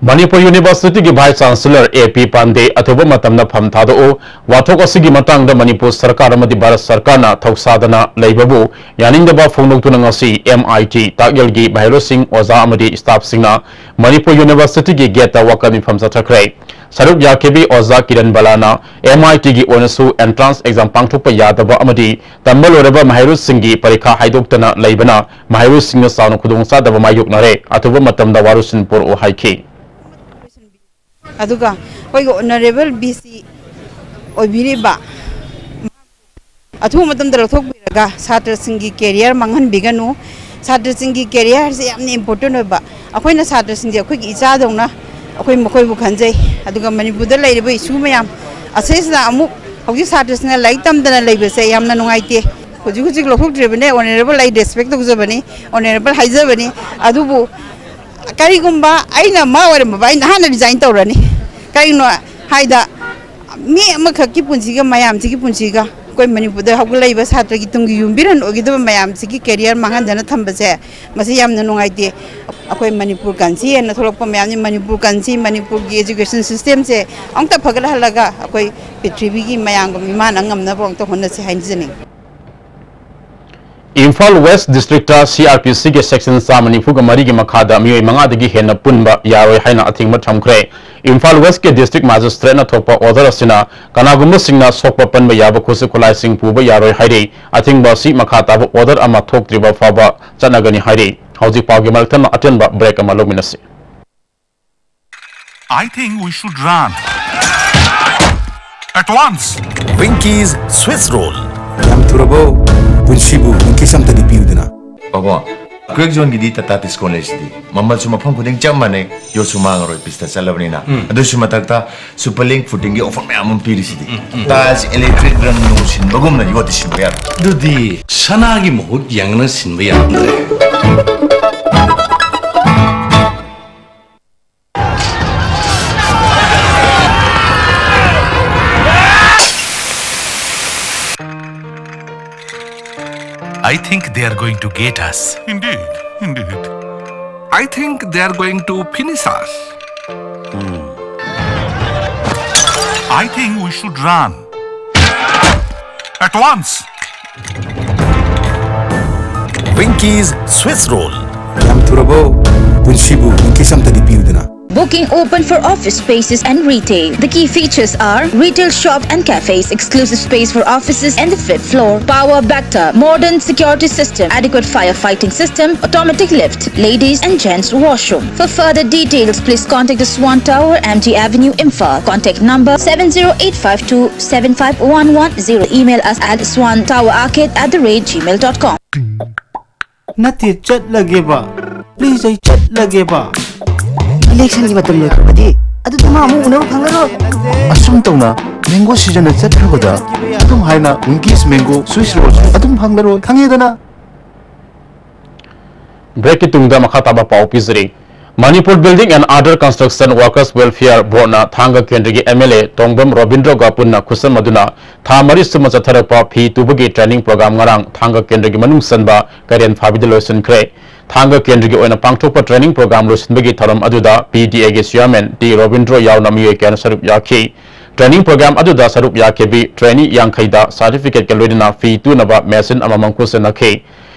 ꯃꯅꯤꯄꯨꯔ ꯌꯨꯅꯤꯚꯔꯁꯤꯇꯤꯒꯤ ꯚꯥꯏꯁ ꯆꯥꯟꯁꯦꯂꯔ ꯑꯦ ꯄꯤ ꯄꯥꯟꯗꯦ ꯑꯊꯨꯕ ꯃꯇꯝꯗ ꯐꯝ ꯊꯥꯗꯣꯛꯎ꯫ ꯋꯥꯊꯣꯛ ꯑꯁꯤꯒꯤ ꯃꯇꯥꯡꯗ ꯃꯅꯤꯄꯨꯔ ꯁꯔꯀꯥꯔ ꯑꯃꯗꯤ ꯚꯥꯔꯠ ꯁꯔꯀꯥꯔꯅ ꯊꯧꯁꯥꯗꯅ ꯂꯩꯕꯕꯨ ꯌꯥꯅꯤꯡꯗꯕ ꯐꯣꯡꯗꯣꯛꯇꯨꯅ ꯉꯁꯤ ꯑꯦꯝ ꯑꯥꯏ ꯇꯤ ꯇꯥꯛꯌꯦꯜꯒꯤ ꯃꯍꯩꯔꯣꯏꯁꯤꯡ, ꯑꯣꯖꯥ ꯑꯃꯗꯤ ꯁ꯭ꯇꯥꯐꯁꯤꯡꯅ ꯃꯅꯤꯄꯨꯔ ꯌꯨꯅꯤꯚꯔꯁꯤꯇꯤꯒꯤ ꯒꯦꯠꯇ ꯋꯥꯀꯠ ꯃꯤꯐꯝ ꯆꯠꯊꯈ꯭ꯔꯦ꯫ ꯁꯔꯨꯛ ꯌꯥꯈꯤꯕꯤ ꯑꯣꯖꯥ ꯀꯤꯔꯟ ꯕꯂꯥꯅ ꯑꯦꯝ ꯑꯥꯏ ꯇꯤꯒꯤ ꯑꯣꯏꯅꯁꯨ ꯑꯦꯟꯇ꯭ꯔꯥꯟꯁ ꯑꯦꯛꯖꯥꯝ ꯄꯥꯡꯊꯣꯛꯄ ꯌꯥꯗꯕ ꯑꯃꯗꯤ ꯇꯝꯕ ꯂꯣꯏꯔꯕ ꯃꯍꯩꯔꯣꯏꯁꯤꯡꯒꯤ ꯄꯔꯤꯈꯥ ꯍꯥꯏꯗꯣꯛꯇꯅ ꯂꯩꯕꯅ ꯃꯍꯩꯔꯣꯏꯁꯤꯡꯅ ꯆꯥꯎꯅ ꯈꯨꯗꯣꯡꯆꯥꯗꯕ ꯃꯥꯌꯣꯛꯅꯔꯦ꯫ ꯑꯊꯨꯕ ꯃꯇꯝꯗ ꯋꯥꯔꯣꯏꯁꯤꯟ ꯄꯨꯔꯛꯎ ꯍꯥꯏꯈꯤ꯫ ꯑꯗꯨꯒ ꯑꯩꯈꯣꯏꯒꯤ ꯑꯣꯅꯔꯦꯕꯜ ꯚꯤ ꯁꯤ ꯑꯣꯏꯕꯤꯔꯤꯕ ꯑꯊꯨꯕ ꯃꯇꯝꯗ ꯂꯧꯊꯣꯛꯄꯤꯔꯒ ꯁꯥꯇ꯭ꯔꯁꯤꯡꯒꯤ ꯀꯦꯔꯤꯌꯔ ꯃꯥꯡꯍꯟꯕꯤꯒꯅꯨ꯫ ꯁꯥꯇ꯭ꯔꯁꯤꯡꯒꯤ ꯀꯦꯔꯤꯌꯔꯁꯦ ꯌꯥꯝꯅ ꯏꯝꯄꯣꯔꯇꯦꯟ ꯑꯣꯏꯕ꯫ ꯑꯩꯈꯣꯏꯅ ꯁꯥꯇ꯭ꯔꯁꯤꯡꯁꯦ ꯑꯩꯈꯣꯏꯒꯤ ꯏꯆꯥꯗꯧꯅ ꯑꯩꯈꯣꯏ ꯃꯈꯣꯏꯕꯨ ꯈꯟꯖꯩ꯫ ꯑꯗꯨꯒ ꯃꯅꯤꯄꯨꯔꯗ ꯂꯩꯔꯤꯕ ꯏꯁꯨ ꯃꯌꯥꯝ ꯑꯁꯤꯁꯤꯅ ꯑꯃꯨꯛ ꯍꯧꯖꯤꯛ ꯁꯥꯇ꯭ꯔꯁꯤꯡꯅ ꯂꯥꯏꯔꯤꯛ ꯇꯝꯗꯅ ꯂꯩꯕꯁꯦ ꯌꯥꯝꯅ ꯅꯨꯡꯉꯥꯏꯇꯦ꯫ ꯍꯧꯖꯤꯛ ꯍꯧꯖꯤꯛ ꯂꯧꯊꯣꯛꯇ꯭ꯔꯤꯕꯅꯦ꯫ ꯑꯣꯅꯔꯦꯕꯜ ꯑꯩ ꯔꯦꯁꯄꯦꯛ ꯇꯧꯖꯕꯅꯤ, ꯑꯣꯅꯔꯦꯕꯜ ꯍꯥꯏꯖꯕꯅꯤ꯫ ꯑꯗꯨꯕꯨ ꯀꯔꯤꯒꯨꯝꯕ ꯑꯩꯅ ꯃꯥ ꯑꯣꯏꯔꯝꯃꯕ, ꯑꯩꯅ ꯍꯥꯟꯅ ꯔꯤꯖꯥꯏꯟ ꯇꯧꯔꯅꯤ꯫ ꯀꯔꯤꯒꯤꯅꯣ ꯍꯥꯏꯗ ꯃꯤ ꯑꯃꯈꯛꯀꯤ ꯄꯨꯟꯁꯤꯒ ꯃꯌꯥꯝꯁꯤꯒꯤ ꯄꯨꯟꯁꯤꯒ ꯑꯩꯈꯣꯏ ꯃꯅꯤꯄꯨꯔꯗ ꯍꯧꯒꯠꯂꯛꯏꯕ ꯁꯥꯇ꯭ꯔꯒꯤ ꯇꯨꯡꯒꯤ ꯌꯨꯝꯕꯤꯔꯦꯟ ꯑꯣꯏꯒꯗꯕ ꯃꯌꯥꯝꯁꯤꯒꯤ ꯀꯦꯔꯤꯌꯔ ꯃꯥꯡꯍꯟꯗꯅ ꯊꯝꯕꯁꯦ ꯃꯁꯤ ꯌꯥꯝꯅ ꯅꯨꯡꯉꯥꯏꯇꯦ꯫ ꯑꯩꯈꯣꯏ ꯃꯅꯤꯄꯨꯔ ꯀꯟꯁꯤ ꯍꯥꯏꯅ ꯊꯣꯛꯂꯛꯄ ꯃꯌꯥꯝꯅꯤ꯫ ꯃꯅꯤꯄꯨꯔ ꯀꯟꯁꯤ, ꯃꯅꯤꯄꯨꯔꯒꯤ ꯑꯦꯖꯨꯀꯦꯁꯟ ꯁꯤꯁꯇꯦꯝꯁꯦ ꯑꯃꯨꯛꯇ ꯐꯒꯠꯍꯜꯂꯒ ꯑꯩꯈꯣꯏ ꯄ꯭ꯔꯤꯊꯤꯕꯤꯒꯤ ꯃꯌꯥꯝꯒ ꯃꯤꯃꯥꯟꯅ ꯉꯝꯅꯕ ꯑꯃꯨꯛꯇ ꯍꯣꯠꯅꯁꯤ ꯍꯥꯏꯖꯅꯤꯡꯉꯤ꯫ Imphal west district C R P ꯁꯤꯒꯤ ꯁꯦꯛꯁꯟ ꯆꯥꯝꯃ ꯅꯤꯐꯨꯒ ꯃꯔꯤꯒꯤ ꯃꯈꯥꯗ ꯃꯤꯑꯣꯏ ꯃꯉꯥꯗꯒꯤ ꯍꯦꯟꯅ ꯄꯨꯟꯕ ꯌꯥꯔꯣꯏ ꯍꯥꯏꯅ ꯑꯊꯤꯡꯕ ꯊꯝꯈ꯭ꯔꯦ꯫ ꯏꯝꯐꯥꯜ ꯋꯦꯁꯀꯤ ꯗꯤꯁꯇ꯭ꯔꯤꯛ ꯃꯦꯖꯤꯁꯇ꯭ꯔꯦꯠꯅ ꯊꯣꯛꯄ ꯑꯣꯔꯗꯔ ꯑꯁꯤꯅ ꯀꯅꯥꯒꯨꯝꯕꯁꯤꯡꯅ ꯁꯣꯛꯄ ꯄꯟꯕ ꯌꯥꯕ ꯈꯨꯠꯁꯨ ꯈꯨꯠꯂꯥꯏꯁꯤꯡ ꯄꯨꯕ ꯌꯥꯔꯣꯏ ꯍꯥꯏꯔꯤ꯫ ꯑꯊꯤꯡꯕ ꯑꯁꯤ ꯃꯈꯥ ꯇꯥꯕ ꯑꯣꯔꯗꯔ ꯑꯃ ꯊꯣꯛꯇ꯭ꯔꯤꯕ ꯐꯥꯎꯕ ꯆꯠꯅꯒꯅꯤ ꯍꯥꯏꯔꯤ꯫ ꯍꯧꯖꯤꯛ ꯄꯥꯎꯒꯤ ꯃꯔꯛ ꯊꯠꯅ ꯑꯇꯦꯟꯕ ꯕ꯭ꯔꯦꯛ ꯑꯃ ꯂꯧꯃꯤꯟꯅꯁꯤ꯫ I think we should run at once. Winky's Swiss Roll. ꯌꯥꯝ ꯊꯨꯔꯕꯣ? ꯄꯨꯟꯁꯤꯕꯨ ꯋꯤꯡꯀꯤꯁ ꯑꯝꯇꯗꯤ ꯄꯤꯌꯨꯗꯅ꯫ ꯄꯥꯕꯣ, ꯀ꯭ꯋꯦꯛ ꯖꯣꯟꯒꯤꯗꯤ ꯇꯥꯇꯥ ꯗꯤꯁꯀꯥꯎꯟ ꯂꯩꯁꯤꯗꯤ꯫ ꯃꯃꯜꯁꯨ ꯃꯐꯝ ꯈꯨꯗꯤꯡ ꯆꯞ ꯃꯥꯟꯅꯩ, ꯌꯣꯠꯁꯨ ꯃꯥꯡꯉꯔꯣꯏ, ꯄꯤꯁꯇ ꯆꯠꯂꯕꯅꯤꯅ꯫ ꯎꯝ꯫ ꯑꯗꯨꯁꯨ ꯃꯊꯛꯇ ꯁꯨꯄꯔ ꯂꯤꯡ ꯐꯨꯇꯤꯡꯒꯤ ꯑꯣꯐꯔ ꯃꯌꯥꯝ ꯑꯃ ꯄꯤꯔꯤꯁꯤꯗꯤ꯫ ꯎꯝ, ꯎꯝ꯫ ꯇꯥꯏꯜꯁ ꯏꯂꯦꯛꯇ꯭ꯔꯤꯛ ꯔꯪ ꯅꯨꯡ ꯁꯤꯟꯕꯒꯨꯝꯅ ꯌꯣꯠꯇꯤ ꯁꯤꯟꯕ ꯌꯥꯔꯣꯏ꯫ ꯑꯗꯨꯗꯤ ꯁꯅꯥꯒꯤ ꯃꯍꯨꯠ ꯌꯦꯡꯉꯅ ꯁꯤꯟꯕ ꯌꯥꯔꯝꯗ꯭ꯔꯦ꯫ I think they are going to get us. Indeed, indeed. I think they are going to finish us. I think we should run. At once. Winky's Swiss Roll. ꯌꯥꯝ ꯊꯨꯔꯕꯣ? ꯄꯨꯟꯁꯤꯕꯨ ꯋꯤꯡꯀꯤꯁ ꯑꯝꯇꯗꯤ ꯄꯤꯌꯨꯗꯅ꯫ Booking open for office spaces and retail. The key features are retail shop and cafes, exclusive space for offices and the fifth floor, power backup, modern security system, adequate firefighting system, automatic lift, ladies and gents washroom. For further details, please contact the Swan Tower, M T Avenue, Imphal. Contact number seven zero eight five two seven five one one zero. Email us at swan tower arcade at the rate gmail dot com. ꯅꯠꯇꯦ, ꯆꯠꯂꯒꯦꯕ꯫ Please, ꯑꯩ ꯆꯠꯂꯒꯦꯕ꯫ ꯏꯂꯦꯛꯁꯟꯒꯤ ꯃꯇꯝ ꯂꯣꯏꯈ꯭ꯔꯕꯗꯤ ꯑꯗꯨꯗꯤ ꯃꯥ ꯑꯃꯨꯛ ꯎꯅꯕ ꯐꯪꯂꯔꯣꯏ꯫ ꯑꯁꯨꯝ ꯇꯧꯅ mango ꯁꯤꯖꯟꯅ ꯆꯠꯈ꯭ꯔꯕꯗ ꯑꯗꯨꯝ ꯍꯥꯏꯅ ꯋꯤꯡꯀꯤꯁ ꯃꯦꯡꯒꯣ ꯁ꯭ꯋꯤꯁ ꯔꯣꯜꯁ ꯑꯗꯨꯝ ꯐꯪꯂꯔꯣꯏ, ꯈꯪꯉꯦꯗꯅ? ꯕ꯭ꯔꯦꯛꯀꯤ ꯇꯨꯡꯗ ꯃꯈꯥ ꯇꯥꯕ ꯄꯥꯎ ꯄꯤꯖꯔꯤ꯫ Manipur Building and Other Construction Workers Welfare Boardꯅ ꯊꯥꯡꯒ ꯀꯦꯟꯗ꯭ꯔꯒꯤ M L A ꯇꯣꯡꯕ꯭ꯔꯝ ꯔꯣꯕꯤꯟꯗ꯭ꯔꯣꯒ ꯄꯨꯟꯅ ꯈꯨꯠꯁꯝꯅꯗꯨꯅ ꯊꯥ ꯃꯔꯤ ꯆꯨꯞꯅ ꯆꯠꯊꯔꯛꯄ ꯐꯤ ꯇꯨꯕꯒꯤ training program ꯉꯔꯥꯡ ꯊꯥꯡꯒ ꯀꯦꯟꯗ꯭ꯔꯒꯤ ꯃꯅꯨꯡ ꯆꯟꯕ ꯀꯩꯔꯦꯟ ꯐꯥꯕꯤꯗ ꯂꯣꯏꯁꯤꯟꯈ꯭ꯔꯦ꯫ ꯊꯥꯡꯒ ꯀꯦꯟꯗ꯭ꯔꯒꯤ ꯑꯣꯏꯅ ꯄꯥꯡꯊꯣꯛꯄ training program ꯂꯣꯏꯁꯤꯟꯕꯒꯤ ꯊꯧꯔꯝ ꯑꯗꯨꯗ P D Aꯒꯤ chairman T Robindro ꯌꯥꯎꯅ ꯃꯤꯑꯣꯏ ꯀꯌꯥꯅ ꯁꯔꯨꯛ ꯌꯥꯈꯤ꯫ Training program ꯑꯗꯨꯗ ꯁꯔꯨꯛ ꯌꯥꯈꯤꯕꯤ trainee ꯌꯥꯡꯈꯩꯗ certificateꯀ ꯂꯣꯏꯅꯅ ꯐꯤ ꯇꯨꯅꯕ machine ꯑꯃꯃꯝ ꯈꯨꯠꯁꯤꯟꯅꯈꯤ꯫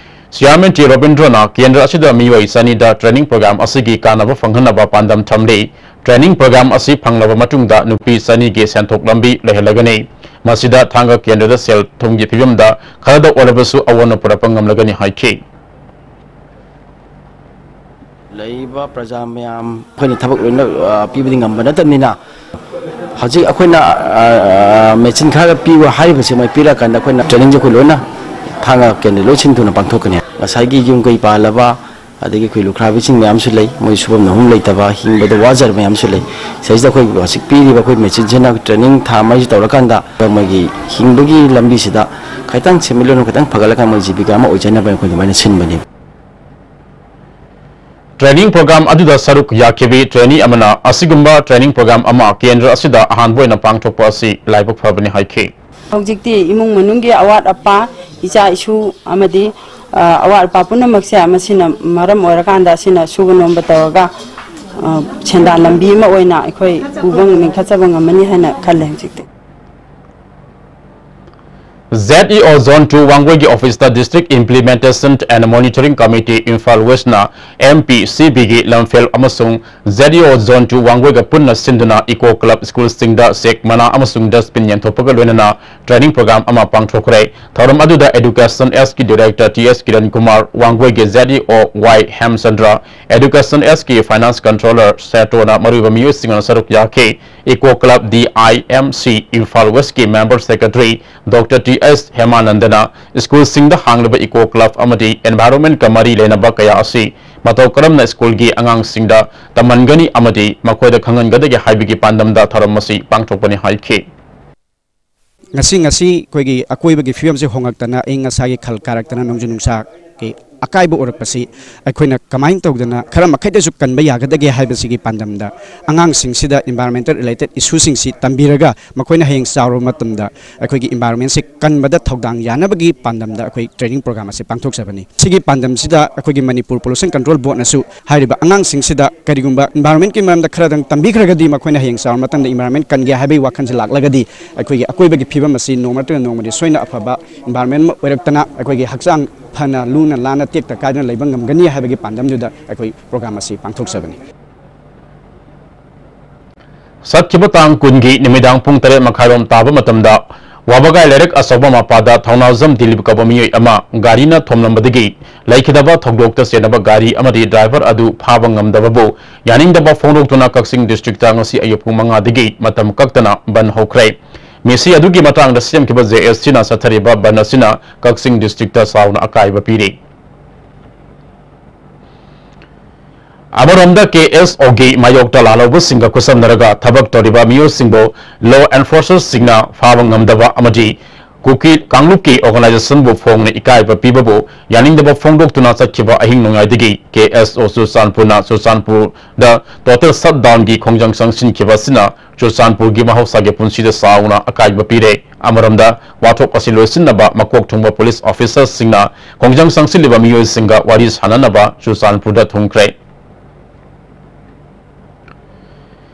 Chairman ꯇꯤ ꯔꯣꯕꯤꯟꯗ꯭ꯔꯣꯅ ꯀꯦꯟꯗ꯭ꯔ ꯑꯁꯤꯗ ꯃꯤꯑꯣꯏ ꯆꯅꯤꯗ training program ꯑꯁꯤꯒꯤ ꯀꯥꯟꯅꯕ ꯐꯪꯍꯟꯅꯕ ꯄꯥꯟꯗꯝ ꯊꯝꯂꯤ꯫ Training program ꯑꯁꯤ ꯐꯪꯂꯕ ꯃꯇꯨꯡꯗ ꯅꯨꯄꯤ ꯆꯅꯤꯒꯤ ꯁꯦꯟꯊꯣꯛ ꯂꯝꯕꯤ ꯂꯩꯍꯜꯂꯒꯅꯤ꯫ ꯃꯁꯤꯗ ꯊꯥꯡꯒ ꯀꯦꯟꯗ꯭ꯔꯗ ꯁꯦꯜ ꯊꯨꯝꯒꯤ ꯐꯤꯕꯝꯗ ꯈꯔꯗ ꯑꯣꯏꯔꯕꯁꯨ ꯑꯑꯣꯟꯕ ꯄꯨꯔꯛꯄ ꯉꯝꯂꯒꯅꯤ ꯍꯥꯏꯈꯤ꯫ ꯂꯩꯔꯤꯕ ꯄ꯭ꯔꯖꯥ ꯃꯌꯥꯝ ꯑꯩꯈꯣꯏꯅ ꯊꯕꯛ ꯂꯣꯏꯅ, ꯑ, ꯄꯤꯕꯗꯤ ꯉꯝꯕ ꯅꯠꯇꯕꯅꯤꯅ, ꯍꯧꯖꯤꯛ ꯑꯩꯈꯣꯏꯅ, ꯑ, ꯑ, machine ꯈꯔꯒ ꯄꯤꯌꯨ ꯍꯥꯏꯔꯤꯕꯁꯤ ꯃꯣꯏ ꯄꯤꯔꯛꯑꯀꯥꯟꯗ ꯑꯩꯈꯣꯏꯅ trainingꯁꯦ ꯑꯩꯈꯣꯏ ꯂꯣꯏꯅ ꯊꯥꯡꯒ ꯀꯦꯟꯗ꯭ꯔ ꯂꯣꯏ ꯁꯤꯟ ꯊꯨꯅ ꯄꯥꯡꯊꯣꯛꯀꯅꯤ꯫ ꯉꯁꯥꯏꯒꯤ ꯌꯨꯝ ꯀꯩ ꯄꯥꯜꯂꯕ, ꯑꯗꯒꯤ ꯑꯩꯈꯣꯏ ꯂꯨꯈ꯭ꯔꯥꯕꯤꯁꯤꯡ ꯃꯌꯥꯝꯁꯨ ꯂꯩ, ꯃꯣꯏ ꯁꯨꯐꯝ ꯅꯣꯝꯐꯝ ꯂꯩꯇꯕ, ꯍꯤꯡꯕꯗ ꯋꯥꯖꯔꯕ ꯃꯌꯥꯝꯁꯨ ꯂꯩ꯫ ꯁꯤꯗꯩꯁꯤꯗ ꯑꯩꯈꯣꯏ ꯍꯧꯖꯤꯛ ꯄꯤꯔꯤꯕ ꯑꯩꯈꯣꯏ machineꯁꯤꯅ training ꯊꯥ ꯃꯔꯤꯁꯤ ꯇꯧꯔꯀꯥꯟꯗ ꯃꯣꯏꯒꯤ ꯍꯤꯡꯕꯒꯤ ꯂꯝꯕꯤꯁꯤꯗ ꯈꯤꯇꯪ ꯁꯦꯟꯃꯤꯠꯂꯣꯟ ꯈꯤꯇꯪ ꯐꯒꯠꯂꯀꯥꯟꯗ ꯃꯣꯏ ꯖꯤꯕꯤꯀꯥ ꯑꯃ ꯑꯣꯏꯖꯅꯕ ꯑꯩꯈꯣꯏ ꯑꯗꯨꯃꯥꯏꯅ ꯁꯤꯟꯕꯅꯦꯕ꯫ Training program ꯑꯗꯨꯗ ꯁꯔꯨꯛ ꯌꯥꯈꯤꯕꯤ trainee ꯑꯃꯅ ꯑꯁꯤꯒꯨꯝꯕ training program ꯑꯃ ꯀꯦꯟꯗ꯭ꯔ ꯑꯁꯤꯗ ꯑꯍꯥꯟꯕ ꯑꯣꯏꯅ ꯄꯥꯡꯊꯣꯛꯄ ꯑꯁꯤ ꯂꯥꯏꯕꯛ ꯐꯕꯅꯤ ꯍꯥꯏꯈꯤ꯫ ꯍꯧꯖꯤꯛꯇꯤ ꯏꯃꯨꯡ ꯃꯅꯨꯡꯒꯤ ꯑꯋꯥꯠ ꯑꯄꯥ, ꯏꯆꯥ ꯏꯁꯨ ꯑꯃꯗꯤ, ꯑ, ꯑꯋꯥꯠ ꯑꯄꯥ ꯄꯨꯝꯅꯃꯛꯁꯦ ꯃꯁꯤꯅ ꯃꯔꯝ ꯑꯣꯏꯔꯀꯥꯟꯗ ꯑꯁꯤꯅ ꯁꯨꯕ ꯅꯣꯝꯕ ꯇꯧꯔꯒ ꯑ, ꯁꯦꯟꯗꯥꯟ ꯂꯝꯕꯤ ꯑꯃ ꯑꯣꯏꯅ ꯑꯩꯈꯣꯏ ꯄꯨꯕ ꯉꯝ-, ꯂꯤꯡꯈꯠꯆꯕ ꯉꯝꯃꯅꯤ ꯍꯥꯏꯅ ꯈꯜꯂꯦ ꯍꯧꯖꯤꯛꯇꯤ꯫ Z E O Zone two ꯋꯥꯡꯒꯣꯏꯒꯤ office ꯇ District Implementation and Monitoring Committee Imphal West ꯅ M P C B ꯒꯤ ꯂꯝꯐꯦꯜ ꯑꯃꯁꯨꯡ Z E O Zone two ꯋꯥꯡꯒꯣꯏꯒ ꯄꯨꯟꯅ ꯁꯤꯟꯗꯨꯅ Eco Club school ꯁꯤꯡꯗ ꯆꯦꯛ ꯃꯅꯥ ꯑꯃꯁꯨꯡ dustbin ꯌꯦꯟꯊꯣꯛꯄꯒ ꯂꯣꯏꯅꯅ training program ꯑꯃ ꯄꯥꯡꯊꯣꯛꯈ꯭ꯔꯦ꯫ ꯊꯧꯔꯝ ꯑꯗꯨꯗ Education S ꯀꯤ Director T S Kiran Kumar, ꯋꯥꯡꯒꯣꯏꯒꯤ Z E O Y ꯍꯦꯝꯆꯟꯗ꯭ꯔ, Education S ꯀꯤ Finance Controller ꯁꯦꯇꯣꯅ ꯃꯔꯨꯑꯣꯏꯕ ꯃꯤꯑꯣꯏꯁꯤꯡꯅ ꯁꯔꯨꯛ ꯌꯥꯈꯤ꯫ Eco Club D I M C Imphal West ꯀꯤ Member Secretary Doctor T S ꯍꯦꯃꯥꯅꯟꯗꯅ school ꯁꯤꯡꯗ ꯍꯥꯡꯂꯤꯕ Eco Club ꯑꯃꯗꯤ environment ꯀ ꯃꯔꯤ ꯂꯩꯅꯕ ꯀꯌꯥ ꯑꯁꯤ ꯃꯇꯧ ꯀꯔꯝꯅ school ꯒꯤ ꯑꯉꯥꯡꯁꯤꯡꯗ ꯇꯝꯍꯟꯒꯅꯤ ꯑꯃꯗꯤ ꯃꯈꯣꯏꯗ ꯈꯪꯍꯟꯒꯗꯒꯦ ꯍꯥꯏꯕꯒꯤ ꯄꯥꯟꯗꯝꯗ ꯊꯧꯔꯝ ꯑꯁꯤ ꯄꯥꯡꯊꯣꯛꯄꯅꯤ ꯍꯥꯏꯈꯤ꯫ ꯉꯁꯤ, ꯉꯁꯤ ꯑꯩꯈꯣꯏꯒꯤ ꯑꯀꯣꯏꯕꯒꯤ ꯐꯤꯕꯝꯁꯦ ꯍꯣꯡꯉꯛꯇꯅ, ꯑꯏꯪ ꯑꯁꯥꯒꯤ ꯈꯜ ꯀꯥꯏꯔꯛꯇꯅ, ꯅꯣꯡꯖꯨ ꯅꯨꯡꯁꯥꯒꯤ ꯑꯀꯥꯏꯕ ꯑꯣꯏꯔꯛꯄꯁꯤ ꯑꯩꯈꯣꯏꯅ ꯀꯃꯥꯏꯅ ꯇꯧꯗꯅ ꯈꯔ ꯃꯈꯩꯗꯁꯨ ꯀꯟꯕ ꯌꯥꯒꯗꯒꯦ ꯍꯥꯏꯕꯁꯤꯒꯤ ꯄꯥꯟꯗꯝꯗ ꯑꯉꯥꯡꯁꯤꯡꯁꯤꯗ environmental related issue ꯁꯤꯡꯁꯤ ꯇꯝꯕꯤꯔꯒ, ꯃꯈꯣꯏꯅ ꯍꯌꯦꯡ ꯆꯥꯎꯔꯕ ꯃꯇꯝꯗ ꯑꯩꯈꯣꯏꯒꯤ environment ꯁꯦ ꯀꯟꯕꯗ ꯊꯧꯗꯥꯡ ꯌꯥꯅꯕꯒꯤ ꯄꯥꯟꯗꯝꯗ ꯑꯩꯈꯣꯏ training program ꯑꯁꯤ ꯄꯥꯡꯊꯣꯛꯆꯕꯅꯤ꯫ ꯁꯤꯒꯤ ꯄꯥꯟꯗꯝꯁꯤꯗ ꯑꯩꯈꯣꯏꯒꯤ ꯃꯅꯤꯄꯨꯔ Pollution Control Board ꯅꯁꯨ ꯍꯥꯏꯔꯤꯕ ꯑꯉꯥꯡꯁꯤꯡꯁꯤꯗ ꯀꯔꯤꯒꯨꯝꯕ environment ꯀꯤ ꯃꯔꯝꯗ ꯈꯔꯗꯪ ꯇꯝꯕꯤꯈ꯭ꯔꯒꯗꯤ, ꯃꯈꯣꯏꯅ ꯍꯌꯦꯡ ꯆꯥꯎꯔ ꯃꯇꯝꯗ environment ꯀꯟꯒꯦ ꯍꯥꯏꯕꯒꯤ ꯋꯥꯈꯜꯁꯦ ꯂꯥꯛꯂꯒꯗꯤ, ꯑꯩꯈꯣꯏꯒꯤ ꯑꯀꯣꯏꯕꯒꯤ ꯐꯤꯕꯝ ꯑꯁꯤ ꯅꯣꯡꯃ ꯅꯠꯇ꯭ꯔꯒ ꯅꯣꯡꯃꯗꯤ ꯁꯣꯏꯅ ꯑꯐꯕ environment ꯑꯃ ꯑꯣꯏꯔꯛꯇꯅ, ꯑꯩꯈꯣꯏꯒꯤ ꯍꯛꯆꯥꯡ ꯐꯅ, ꯂꯨꯅ ꯂꯥꯟꯅ, ꯇꯦꯛꯇ ꯀꯥꯏꯗꯅ ꯂꯩꯕ ꯉꯝꯒꯅꯤ ꯍꯥꯏꯕꯒꯤ ꯄꯥꯟꯗꯝꯗꯨꯗ ꯑꯩꯈꯣꯏ program ꯑꯁꯤ ꯄꯥꯡꯊꯣꯛꯆꯕꯅꯤ꯫ ꯆꯠꯈꯤꯕ ꯇꯥꯡ ꯀꯨꯟꯒꯤ ꯅꯨꯃꯤꯗꯥꯡ ꯄꯨꯡ ꯇꯔꯦꯠ ꯃꯈꯥꯏꯔꯣꯝ ꯇꯥꯕ ꯃꯇꯝꯗ ꯋꯥꯕꯒꯥꯏ ꯂꯩꯔꯛ ꯑꯆꯧꯕ ꯃꯄꯥꯗ ꯊꯧꯅꯥꯖꯝ ꯗꯤꯂꯤꯞ ꯀꯧꯕ ꯃꯤꯑꯣꯏ ꯑꯃ ꯒꯥꯔꯤꯅ ꯊꯣꯝꯂꯝꯕꯗꯒꯤ ꯂꯩꯈꯤꯗꯕ ꯊꯧꯗꯣꯛꯇ ꯆꯦꯟꯅꯕ ꯒꯥꯔꯤ ꯑꯃꯗꯤ driver ꯑꯗꯨ ꯐꯥꯕ ꯉꯝꯗꯕꯕꯨ ꯌꯥꯅꯤꯡꯗꯕ ꯐꯣꯡꯗꯣꯛꯇꯨꯅ ꯀꯛꯆꯤꯡ district ꯇ ꯉꯁꯤ ꯑꯌꯨꯛ ꯄꯨꯡ ꯃꯉꯥꯗꯒꯤ ꯃꯇꯝ ꯀꯛꯇꯅ ꯕꯟ ꯍꯧꯈ꯭ꯔꯦ꯫ ꯃꯤꯁꯤ ꯑꯗꯨꯒꯤ ꯃꯇꯥꯡꯗ ꯁꯦꯝꯈꯤꯕ J S C ꯅ ꯆꯠꯊꯔꯤꯕ ꯕꯟ ꯑꯁꯤꯅ ꯀꯛꯆꯤꯡ district ꯇ ꯆꯥꯎꯅ ꯑꯀꯥꯏꯕ ꯄꯤꯔꯤ꯫ ꯑꯃꯔꯣꯝꯗ K S O ꯒꯤ ꯃꯥꯌꯣꯛꯇ ꯂꯥꯜꯍꯧꯕꯁꯤꯡꯒ ꯈꯨꯠꯁꯝꯅꯔꯒ ꯊꯕꯛ ꯇꯧꯔꯤꯕ ꯃꯤꯑꯣꯏꯁꯤꯡꯕꯨ law enforcers ꯁꯤꯡꯅ ꯐꯥꯕ ꯉꯝꯗꯕ ꯑꯃꯗꯤ ꯀꯨꯀꯤ ꯀꯥꯡꯂꯨꯞꯀꯤ organization ꯕꯨ ꯐꯣꯡꯅ ꯏꯀꯥꯏꯕ ꯄꯤꯕꯕꯨ ꯌꯥꯅꯤꯡꯗꯕ ꯐꯣꯡꯗꯣꯛꯇꯨꯅ ꯆꯠꯈꯤꯕ ꯑꯍꯤꯡ ꯅꯣꯡꯌꯥꯏꯗꯒꯤ K S O ꯆꯨꯔꯆꯥꯟꯄꯨꯔꯅ ꯆꯨꯔꯆꯥꯟꯄꯨꯔꯗ total shutdown ꯒꯤ ꯈꯣꯡꯖꯪ ꯆꯪꯁꯤꯟꯈꯤꯕ ꯑꯁꯤꯅ ꯆꯨꯔꯆꯥꯟꯄꯨꯔꯒꯤ ꯃꯍꯧꯁꯥꯒꯤ ꯄꯨꯟꯁꯤꯗ ꯆꯥꯎꯅ ꯑꯀꯥꯏꯕ ꯄꯤꯔꯦ꯫ ꯑꯃꯔꯣꯝꯗ, ꯋꯥꯊꯣꯛ ꯑꯁꯤ ꯂꯣꯏꯁꯤꯟꯅꯕ ꯃꯀꯣꯛ ꯊꯣꯡꯕ police officers ꯁꯤꯡꯅ ꯈꯣꯡꯖꯪ ꯆꯪꯁꯤꯜꯂꯤꯕ ꯃꯤꯑꯣꯏꯁꯤꯡꯒ ꯋꯥꯔꯤ ꯁꯥꯅꯅꯕ ꯆꯨꯔꯆꯥꯟꯄꯨꯔꯗ ꯊꯨꯡꯈ꯭ꯔꯦ꯫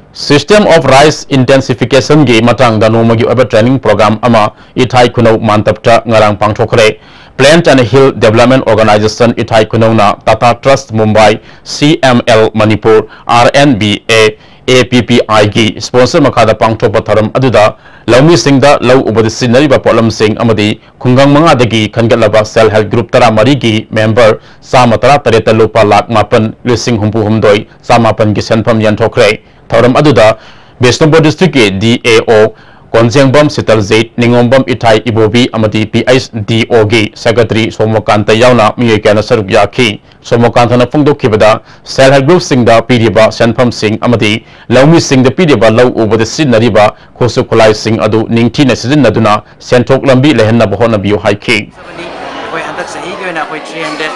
System of Rice Intensification ꯒꯤ ꯃꯇꯥꯡꯗ ꯅꯣꯡꯃꯒꯤ ꯑꯣꯏꯕ training program ꯑꯃ ꯏꯊꯥꯏ ꯈꯨꯅꯧ ꯃꯥꯟꯇꯞꯇ ꯉꯔꯥꯡ ꯄꯥꯡꯊꯣꯛꯈ꯭ꯔꯦ꯫ Plant and Hill Development Organization ꯏꯊꯥꯏ ꯈꯨꯅꯧꯅ Tata Trust Mumbai, C M L Manipur, R N B A, A P P I ꯒꯤ sponsor ꯃꯈꯥꯗ ꯄꯥꯡꯊꯣꯛꯄ ꯊꯧꯔꯝ ꯑꯗꯨꯗ ꯂꯧꯃꯤꯁꯤꯡꯗ ꯂꯧ ꯎꯕꯗ ꯁꯤꯖꯤꯟꯅꯔꯤꯕ ꯄꯣꯠꯂꯝꯁꯤꯡ ꯑꯃꯗꯤ ꯈꯨꯡꯒꯪ ꯃꯉꯥꯗꯒꯤ ꯈꯟꯒꯠꯂꯕ Self Help Group ꯇꯔꯥꯃꯔꯤꯒꯤ member ꯆꯥꯝꯃ ꯇꯔꯥꯇꯔꯦꯠꯇ ꯂꯨꯄꯥ ꯂꯥꯈ ꯃꯥꯄꯟ ꯂꯤꯁꯤꯡ ꯍꯨꯝꯐꯨ ꯍꯨꯝꯗꯣꯏ ꯆꯥꯃꯥꯄꯟꯒꯤ ꯁꯦꯟꯐꯝ ꯌꯦꯟꯊꯣꯛꯈ꯭ꯔꯦ꯫ ꯊꯧꯔꯝ ꯑꯗꯨꯗ ꯕꯤꯁꯅꯨꯄꯨꯔ district ꯀꯤ D A O ꯀꯣꯟꯖꯦꯡꯕꯝ ꯁꯤꯇꯜꯖꯤꯠ, ꯅꯤꯉꯣꯝꯕꯝ ꯏꯊꯥꯏ ꯏꯕꯣꯕꯤ ꯑꯃꯗꯤ P H D O ꯒꯤ secretary ꯁꯣꯃꯣꯀꯥꯟꯇ ꯌꯥꯎꯅ ꯃꯤꯑꯣꯏ ꯀꯌꯥꯅ ꯁꯔꯨꯛ ꯌꯥꯈꯤ꯫ ꯁꯣꯃꯣꯀꯥꯟꯇꯅ ꯐꯣꯡꯗꯣꯛꯈꯤꯕꯗ, Self Help Group ꯁꯤꯡꯗ ꯄꯤꯔꯤꯕ ꯁꯦꯟꯐꯝꯁꯤꯡ ꯑꯃꯗꯤ ꯂꯧꯃꯤꯁꯤꯡꯗ ꯄꯤꯔꯤꯕ ꯂꯧ ꯎꯕꯗ ꯁꯤꯖꯤꯟꯅꯔꯤꯕ ꯈꯨꯠꯁꯨ ꯈꯨꯠꯂꯥꯏꯁꯤꯡ ꯑꯗꯨ ꯅꯤꯡꯊꯤꯅ ꯁꯤꯖꯤꯟꯅꯗꯨꯅ ꯁꯦꯟꯊꯣꯛ ꯂꯝꯕꯤ ꯂꯩꯍꯟꯅꯕ ꯍꯣꯠꯅꯕꯤꯌꯨ ꯍꯥꯏꯈꯤ꯫ ꯑꯩꯈꯣꯏ ꯍꯟꯗꯛ ꯆꯍꯤꯒꯤ ꯑꯣꯏꯅ ꯑꯩꯈꯣꯏ three hundred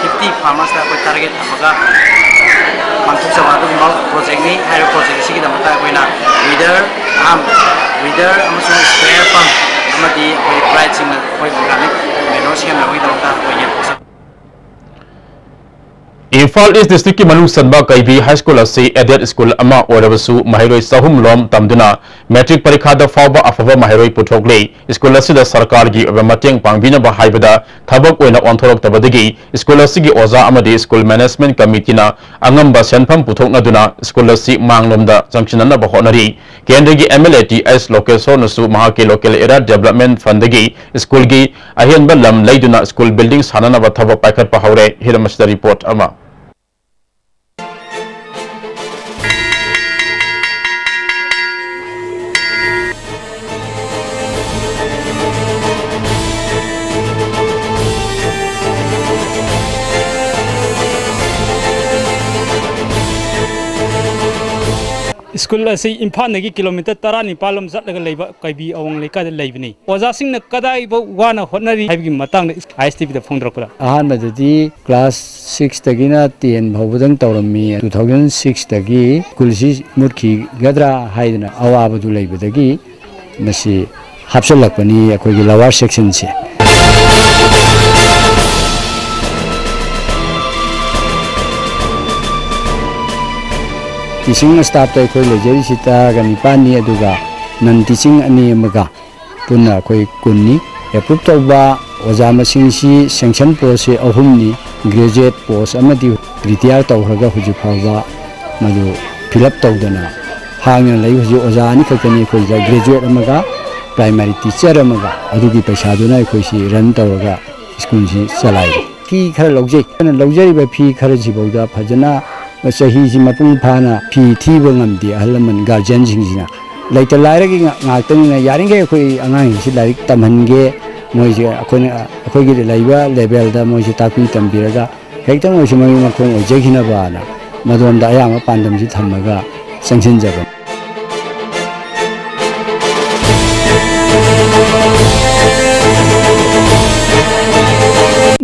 fifty farmers ꯇ ꯑꯩꯈꯣꯏ target ꯊꯝꯃꯒ ꯄꯥꯡꯊꯣꯛꯆꯕ ꯑꯗꯨꯒꯨꯝꯕ project ꯅꯤ꯫ ꯍꯥꯏꯔꯤꯕ project ꯑꯁꯤꯒꯤꯗꯃꯛꯇ ꯑꯩꯈꯣꯏꯅ weeder farm, weeder ꯑꯃꯁꯨꯡ sprayer pump ꯑꯃꯗꯤ ꯑꯩꯈꯣꯏ ꯄ꯭ꯔꯥꯏꯠꯁꯤꯡꯅ ꯑꯩꯈꯣꯏ organic manure ꯁꯦꯝꯅꯕꯒꯤꯗꯃꯛꯇ ꯑꯩꯈꯣꯏ ꯌꯦꯟꯊꯣꯛꯆꯕ꯫ ꯏꯝꯐꯥꯜ East district ꯀꯤ ꯃꯅꯨꯡ ꯆꯟꯕ ꯀꯩꯕꯤ High School ꯑꯁꯤ aided school ꯑꯃ ꯑꯣꯏꯔꯕꯁꯨ ꯃꯍꯩꯔꯣꯏ ꯆꯍꯨꯝ ꯂꯣꯝ ꯇꯝꯗꯨꯅ matric ꯄꯔꯤꯈꯥꯗ ꯐꯥꯎꯕ ꯑꯐꯕ ꯃꯍꯩꯔꯣꯏ ꯄꯨꯊꯣꯛꯂꯤ꯫ School ꯑꯁꯤꯗ ꯁꯔꯀꯥꯔꯒꯤ ꯑꯣꯏꯕ ꯃꯇꯦꯡ ꯄꯥꯡꯕꯤꯅꯕ ꯍꯥꯏꯕꯗ ꯊꯕꯛ ꯑꯣꯏꯅ ꯑꯣꯟꯊꯣꯔꯛꯇꯕꯗꯒꯤ school ꯑꯁꯤꯒꯤ ꯑꯣꯖꯥ ꯑꯃꯗꯤ school management committee ꯅ ꯑꯉꯝꯕ ꯁꯦꯟꯐꯝ ꯄꯨꯊꯣꯛꯅꯗꯨꯅ school ꯑꯁꯤ ꯃꯥꯡꯂꯣꯝꯗ ꯆꯪꯁꯤꯟꯅꯅꯕ ꯍꯣꯠꯅꯔꯤ꯫ ꯀꯦꯟꯗ꯭ꯔꯒꯤ M L A T S ꯂꯣꯀꯦꯁꯣꯔꯅꯁꯨ ꯃꯍꯥꯛꯀꯤ local area development fund ꯗꯒꯤ school ꯒꯤ ꯑꯍꯦꯟꯕ ꯂꯝ ꯂꯩꯗꯨꯅ school building ꯁꯥꯅꯅꯕ ꯊꯕꯛ ꯄꯥꯏꯈꯠꯄ ꯍꯧꯔꯦ꯫ ꯍꯤꯔꯝ ꯑꯁꯤꯗ report ꯑꯃ꯫ School ꯑꯁꯤ ꯏꯝꯐꯥꯜꯗꯒꯤ kilometre ꯇꯔꯥꯅꯤꯄꯥꯜ ꯂꯣꯝ ꯆꯠꯂꯒ ꯂꯩꯕ ꯀꯩꯕꯤ ꯑꯋꯥꯡ ꯂꯩꯀꯥꯏꯗ ꯂꯩꯕꯅꯤ꯫ ꯑꯣꯖꯥꯁꯤꯡꯅ ꯀꯗꯥꯏꯐꯥꯎ ꯋꯥꯅ ꯍꯣꯠꯅꯔꯤ ꯍꯥꯏꯕꯒꯤ ꯃꯇꯥꯡꯗ I S T V ꯗ ꯐꯣꯡꯗꯣꯔꯛꯄꯗ, ꯑꯍꯥꯟꯕꯗꯗꯤ class six ꯇꯒꯤꯅ ten ꯐꯥꯎꯕꯗꯪ ꯇꯧꯔꯝꯃꯤ꯫ Two thousand six ꯇꯒꯤ school ꯁꯤ ꯃꯨꯠꯈꯤꯒꯗ꯭ꯔꯥ ꯍꯥꯏꯗꯅ ꯑꯋꯥꯕꯗꯨ ꯂꯩꯕꯗꯒꯤ ꯃꯁꯤ ꯍꯥꯞꯆꯤꯜꯂꯛꯄꯅꯤ ꯑꯩꯈꯣꯏꯒꯤ lower section ꯁꯦ꯫ ꯇꯤꯆꯤꯡ ꯁ꯭ꯇꯥꯐꯇ ꯑꯩꯈꯣꯏ ꯂꯩꯖꯔꯤꯁꯤ ꯇꯔꯥꯒ ꯅꯤꯄꯥꯟꯅꯤ, ꯑꯗꯨꯒ ꯅꯟ ꯇꯤꯆꯤꯡ ꯑꯅꯤ ꯑꯃꯒ ꯄꯨꯟꯅ ꯑꯩꯈꯣꯏ ꯀꯨꯟꯅꯤ꯫ ꯑꯦꯄ꯭ꯔꯨꯞ ꯇꯧꯕ ꯑꯣꯖꯥ ꯃꯁꯤꯡꯁꯤ, ꯁꯦꯡꯁꯟ ꯄꯣꯁꯁꯤ ꯑꯍꯨꯝꯅꯤ꯫ ꯒ꯭ꯔꯦꯖꯨꯑꯦꯠ ꯄꯣꯁ ꯑꯃꯗꯤ ꯔꯤꯇꯤꯌꯥꯔ ꯇꯧꯈ꯭ꯔꯒ ꯍꯧꯖꯤꯛ ꯐꯥꯎꯕ ꯃꯗꯨ ꯐꯤꯜ ꯑꯞ ꯇꯧꯗꯅ ꯍꯥꯡꯅ ꯂꯩ꯫ ꯍꯧꯖꯤꯛ ꯑꯣꯖꯥ ꯑꯅꯤꯈꯛꯇꯅꯤ ꯑꯩꯈꯣꯏꯗ, ꯒ꯭ꯔꯦꯖꯨꯑꯦꯠ ꯑꯃꯒ ꯄ꯭ꯔꯥꯏꯃꯥꯔꯤ ꯇꯤꯆꯔ ꯑꯃꯒ꯫ ꯑꯗꯨꯒꯤ ꯄꯩꯁꯥꯗꯨꯅ ꯑꯩꯈꯣꯏꯁꯤ ꯔꯟ ꯇꯧꯔꯒ ꯁ꯭ꯀꯨꯜꯁꯤ ꯆꯂꯥꯏꯔꯤ꯫ ꯐꯤ ꯈꯔ ꯂꯧꯖꯩ꯫ ꯑꯩꯅ ꯂꯧꯖꯔꯤꯕ ꯐꯤ ꯈꯔꯁꯤꯐꯥꯎꯗ ꯐꯖꯅ ꯆꯍꯤꯁꯤ ꯃꯄꯨꯡ ꯐꯥꯅ ꯐꯤ ꯊꯤꯕ ꯉꯝꯗꯦ ꯑꯍꯜ ꯂꯃꯟ ꯒꯥꯔꯖꯤꯌꯟꯁꯤꯡꯁꯤꯅ꯫ ꯂꯩꯇ ꯂꯥꯏꯔꯒꯤ ꯉꯥ-, ꯉꯥꯛꯇꯅꯤꯅ, ꯌꯥꯔꯤꯈꯩ ꯑꯩꯈꯣꯏ ꯑꯉꯥꯡꯁꯤꯡꯁꯤ ꯂꯥꯏꯔꯤꯛ ꯇꯝꯍꯟꯒꯦ, ꯃꯣꯏꯁꯦ ꯑꯩꯈꯣꯏꯅ, ꯑꯩꯈꯣꯏꯒꯤ ꯂꯩꯕ ꯂꯦꯚꯦꯜꯗ ꯃꯣꯏꯁꯦ ꯇꯥꯛꯄꯤ ꯇꯝꯕꯤꯔꯒ ꯈꯤꯇꯪ ꯑꯣꯏꯔꯁꯨ ꯃꯃꯤꯠ ꯃꯈꯣꯡ ꯑꯣꯏꯖꯈꯤꯅꯕꯅ ꯃꯗꯣꯝꯗ ꯑꯌꯥꯝꯕ ꯄꯥꯟꯗꯝꯁꯤ ꯊꯝꯃꯒ ꯆꯪꯁꯤꯟꯖꯕꯅꯤ꯫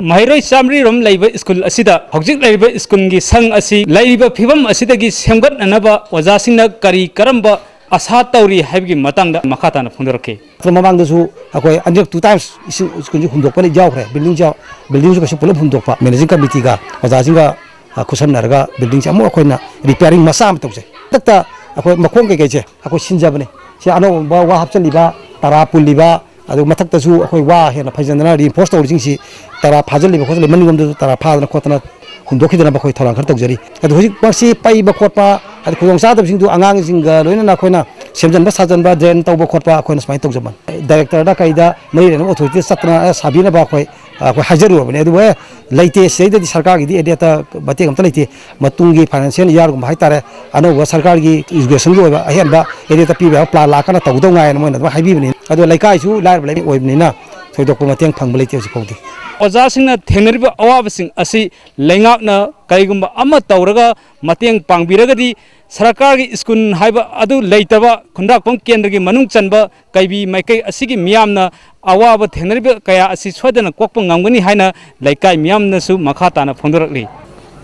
ꯃꯍꯩꯔꯣꯏ ꯆꯥꯃꯔꯤ ꯔꯣꯝ ꯂꯩꯕ ꯁ꯭ꯀꯨꯜ ꯑꯁꯤꯗ ꯍꯧꯖꯤꯛ ꯂꯩꯔꯤꯕ ꯁ꯭ꯀꯨꯜꯒꯤ ꯁꯪ ꯑꯁꯤ ꯂꯩꯔꯤꯕ ꯐꯤꯕꯝ ꯑꯁꯤꯗꯒꯤ ꯁꯦꯝꯒꯠꯅꯅꯕ ꯑꯣꯖꯥꯁꯤꯡꯅ ꯀꯔꯤ ꯀꯔꯝꯕ ꯑꯁꯥ ꯇꯧꯔꯤ ꯍꯥꯏꯕꯒꯤ ꯃꯇꯥꯡꯗ ꯃꯈꯥ ꯇꯥꯅ ꯐꯣꯡꯗꯣꯔꯛꯈꯤ꯫ ꯑꯗꯨ ꯃꯃꯥꯡꯗꯁꯨ ꯑꯩꯈꯣꯏ ꯑꯅꯤꯔꯛ, two times ꯁ꯭ꯀꯨꯜꯁꯤ ꯍꯨꯟꯗꯣꯛꯄꯅ ꯌꯥꯎꯈ꯭ꯔꯦ꯫ ꯕꯤꯜꯗꯤꯡꯁꯨ, ꯕꯤꯜꯗꯤꯡꯁꯨ ꯀꯩꯁꯨ ꯄꯨꯂꯞ ꯍꯨꯟꯗꯣꯛꯄ, ꯃꯦꯅꯦꯖꯤꯡ ꯀꯃꯤꯇꯤꯒ ꯑꯣꯖꯥꯁꯤꯡꯒ, ꯑ, ꯈꯨꯠꯁꯝꯅꯔꯒ ꯕꯤꯜꯗꯤꯡꯁꯦ ꯑꯃꯨꯛ ꯑꯩꯈꯣꯏꯅ ꯔꯤꯄꯤꯌꯥꯔꯤꯡ ꯃꯆꯥ ꯑꯃ ꯇꯧꯖꯩ꯫ ꯍꯟꯗꯛꯇ ꯑꯩꯈꯣꯏ ꯃꯈꯣꯡ ꯀꯩꯀꯩꯁꯦ ꯑꯩꯈꯣꯏ ꯁꯤꯟꯖꯕꯅꯤ꯫ ꯁꯤ ꯑꯅꯧꯕ ꯋꯥ ꯍꯥꯞꯆꯤꯜꯂꯤꯕ, ꯇꯔꯥ ꯄꯨꯜꯂꯤꯕ, ꯑꯗꯨ ꯃꯊꯛꯇꯁꯨ ꯑꯩꯈꯣꯏ ꯋꯥ ꯍꯦꯟꯅ ꯐꯩꯖꯟꯗꯅ reinforce ꯇꯧꯔꯤꯁꯤꯡꯁꯤ, ꯇꯔꯥ ꯐꯥꯖꯤꯜꯂꯤꯕ ꯈꯣꯠꯆꯤꯜꯂꯤꯕ ꯃꯅꯤꯡꯂꯣꯝꯗꯁꯨ ꯇꯔꯥ ꯐꯥꯗꯅ ꯈꯣꯠꯇꯅ ꯍꯨꯟꯗꯣꯛꯈꯤꯗꯅꯕ ꯑꯩꯈꯣꯏ ꯊꯧꯔꯥꯡ ꯈꯔ ꯇꯧꯖꯔꯤ꯫ ꯑꯗꯨ ꯍꯧꯖꯤꯛꯃꯛꯁꯤ ꯄꯩꯕ ꯈꯣꯠꯄ, ꯑꯗꯩ ꯈꯨꯗꯣꯡꯆꯥꯗꯕꯁꯤꯡꯗꯨ ꯑꯉꯥꯡꯁꯤꯡꯒ ꯂꯣꯏꯅꯅ ꯑꯩꯈꯣꯏꯅ ꯁꯦꯝꯖꯤꯟꯕ ꯁꯥꯖꯤꯟꯕ, drain ꯇꯧꯕ ꯈꯣꯠꯄ ꯑꯩꯈꯣꯏꯅ ꯁꯨꯃꯥꯏꯅ ꯇꯧꯖꯕꯅꯤ꯫ ꯗꯥꯏꯔꯦꯛꯇꯔꯗ ꯀꯩꯗ ꯃꯔꯤ ꯂꯩꯅꯕ ꯑꯣꯊꯣꯔꯤꯇꯤꯗ ꯆꯠꯇꯅ, ꯑꯦ, ꯁꯥꯕꯤꯅꯕ ꯑꯩꯈꯣꯏ, ꯑꯩꯈꯣꯏ ꯍꯥꯏꯖꯔꯨꯔꯕꯅꯤ꯫ ꯑꯗꯨꯕꯨ, ꯑꯦ, ꯂꯩꯇꯦ, ꯁꯤꯗꯩꯗꯗꯤ ꯁꯔꯀꯥꯔꯒꯤꯗꯤ ꯑꯦꯔꯤꯌꯥꯗ ꯃꯇꯦꯡ ꯑꯝꯇ ꯂꯩꯇꯦ, ꯃꯇꯨꯡꯒꯤ ꯐꯥꯏꯅꯥꯟꯁꯤꯌꯦꯜ ꯏꯌꯥꯔꯒꯨꯝꯕ ꯍꯥꯏꯇꯥꯔꯦ, ꯑꯅꯧꯕ ꯁꯔꯀꯥꯔꯒꯤ ꯏꯖꯨꯀꯦꯁꯟꯒꯤ ꯑꯣꯏꯕ ꯑꯍꯦꯟꯕ ꯑꯦꯔꯤꯌꯥꯗ ꯄꯤꯕ ꯌꯥꯕ ꯄ꯭ꯂꯥꯟ ꯂꯥꯛꯀꯥꯟꯗ ꯇꯧꯗꯧ ꯉꯥꯏꯅ ꯃꯣꯏꯅ ꯑꯗꯨꯝ ꯍꯥꯏꯕꯤꯕꯅꯤ꯫ ꯑꯗꯣ ꯂꯩꯀꯥꯏꯁꯨ ꯂꯥꯏꯔꯕ ꯂꯩꯀꯥꯏ ꯑꯣꯏꯕꯅꯤꯅ ꯊꯣꯏꯗꯣꯛꯄ ꯃꯇꯦꯡ ꯐꯪꯕ ꯂꯩꯇꯦ ꯍꯧꯖꯤꯛ ꯐꯥꯎꯗꯤ꯫ ꯑꯣꯖꯥꯁꯤꯡꯅ ꯊꯦꯡꯅꯔꯤꯕ ꯑꯋꯥꯕꯁꯤꯡ ꯑꯁꯤ ꯂꯩꯉꯥꯛꯅ ꯀꯔꯤꯒꯨꯝꯕ ꯑꯃ ꯇꯧꯔꯒ ꯃꯇꯦꯡ ꯄꯥꯡꯕꯤꯔꯒꯗꯤ ꯁꯔꯀꯥꯔꯒꯤ ꯁ꯭ꯀꯨꯜ ꯍꯥꯏꯕ ꯑꯗꯨ ꯂꯩꯇꯕ ꯈꯨꯟꯗ꯭ꯔꯥꯛꯄꯝ ꯀꯦꯟꯗ꯭ꯔꯒꯤ ꯃꯅꯨꯡ ꯆꯟꯕ ꯀꯩꯕꯤ ꯃꯥꯏꯀꯩ ꯑꯁꯤꯒꯤ ꯃꯤꯌꯥꯝꯅ ꯑꯋꯥꯕ ꯊꯦꯡꯅꯔꯤꯕ ꯀꯌꯥ ꯑꯁꯤ ꯁꯣꯏꯗꯅ ꯀꯣꯛꯄ ꯉꯝꯒꯅꯤ ꯍꯥꯏꯅ ꯂꯩꯀꯥꯏ ꯃꯤꯌꯥꯝꯅꯁꯨ ꯃꯈꯥ ꯇꯥꯅ ꯐꯣꯡꯗꯣꯔꯛꯂꯤ꯫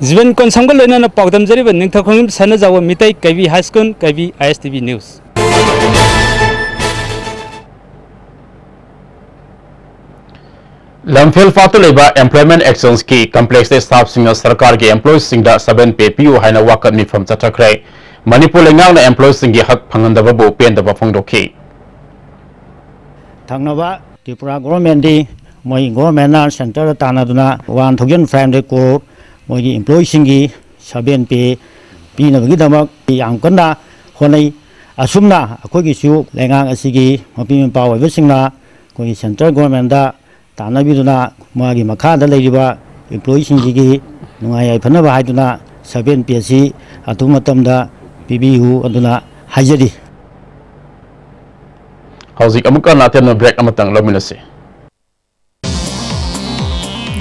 ꯖꯤꯕꯟ ꯀꯣꯟꯁꯝꯒ ꯂꯣꯏꯅꯅ ꯄꯥꯎꯗꯝꯖꯔꯤꯕ Ningthoukhongjam Sanajaoba Meitei, Keibi high school, Keibi, ISTV News꯫ ꯂꯝꯐꯦꯜ ꯄꯥꯠꯇ ꯂꯩꯕ Employment Exchangeꯀꯤ complexꯇ staffꯁꯤꯡꯅ ꯁꯔꯀꯥꯔꯒꯤ employeeꯁꯤꯡꯗ seven pay ꯄꯤꯌꯨ ꯍꯥꯏꯅ ꯋꯥꯀꯠ ꯃꯤꯐꯝ ꯆꯠꯊꯈ꯭ꯔꯦ꯫ ꯃꯅꯤꯄꯨꯔ ꯂꯩꯉꯥꯛꯅ employeeꯁꯤꯡꯒꯤ ꯍꯛ ꯐꯪꯍꯟꯗꯕꯕꯨ ꯄꯦꯟꯗꯕ ꯐꯣꯡꯗꯣꯛꯈꯤ꯫ ꯊꯪꯅꯕ ꯇ꯭ꯔꯤꯄꯨꯔꯥ governmentꯗꯤ ꯃꯣꯏ governmentꯅ centreꯗ ꯇꯥꯟꯅꯗꯨꯅ one thousand five hundred crore ꯃꯣꯏꯒꯤ employeeꯁꯤꯡꯒꯤ seven pay ꯄꯤꯅꯕꯒꯤꯗꯃꯛ ꯌꯥꯝ ꯀꯟꯅ ꯍꯣꯠꯅꯩ꯫ ꯑꯁꯨꯝꯅ ꯑꯩꯈꯣꯏꯒꯤꯁꯨ ꯂꯩꯉꯥꯛ ꯑꯁꯤꯒꯤ ꯃꯄꯤ ꯃꯄꯥ ꯑꯣꯏꯕꯁꯤꯡꯅ ꯑꯩꯈꯣꯏꯒꯤ central governmentꯗ ꯇꯥꯟꯅꯕꯤꯗꯨꯅ ꯃꯥꯒꯤ ꯃꯈꯥꯗ ꯂꯩꯔꯤꯕ employeeꯁꯤꯡꯁꯤꯒꯤ ꯅꯨꯡꯉꯥꯏ ꯌꯥꯏꯐꯅꯕ ꯍꯥꯏꯗꯨꯅ seven pay ꯑꯁꯤ ꯑꯊꯨꯕ ꯃꯇꯝꯗ ꯄꯤꯕꯤꯌꯨ ꯑꯗꯨꯅ ꯍꯥꯏꯖꯔꯤ꯫ ꯍꯧꯖꯤꯛ ꯑꯃꯨꯛꯀ ꯍꯟꯅ ꯑꯇꯦꯟꯕ break ꯑꯃꯇꯪ ꯂꯧꯃꯤꯟꯅꯁꯤ꯫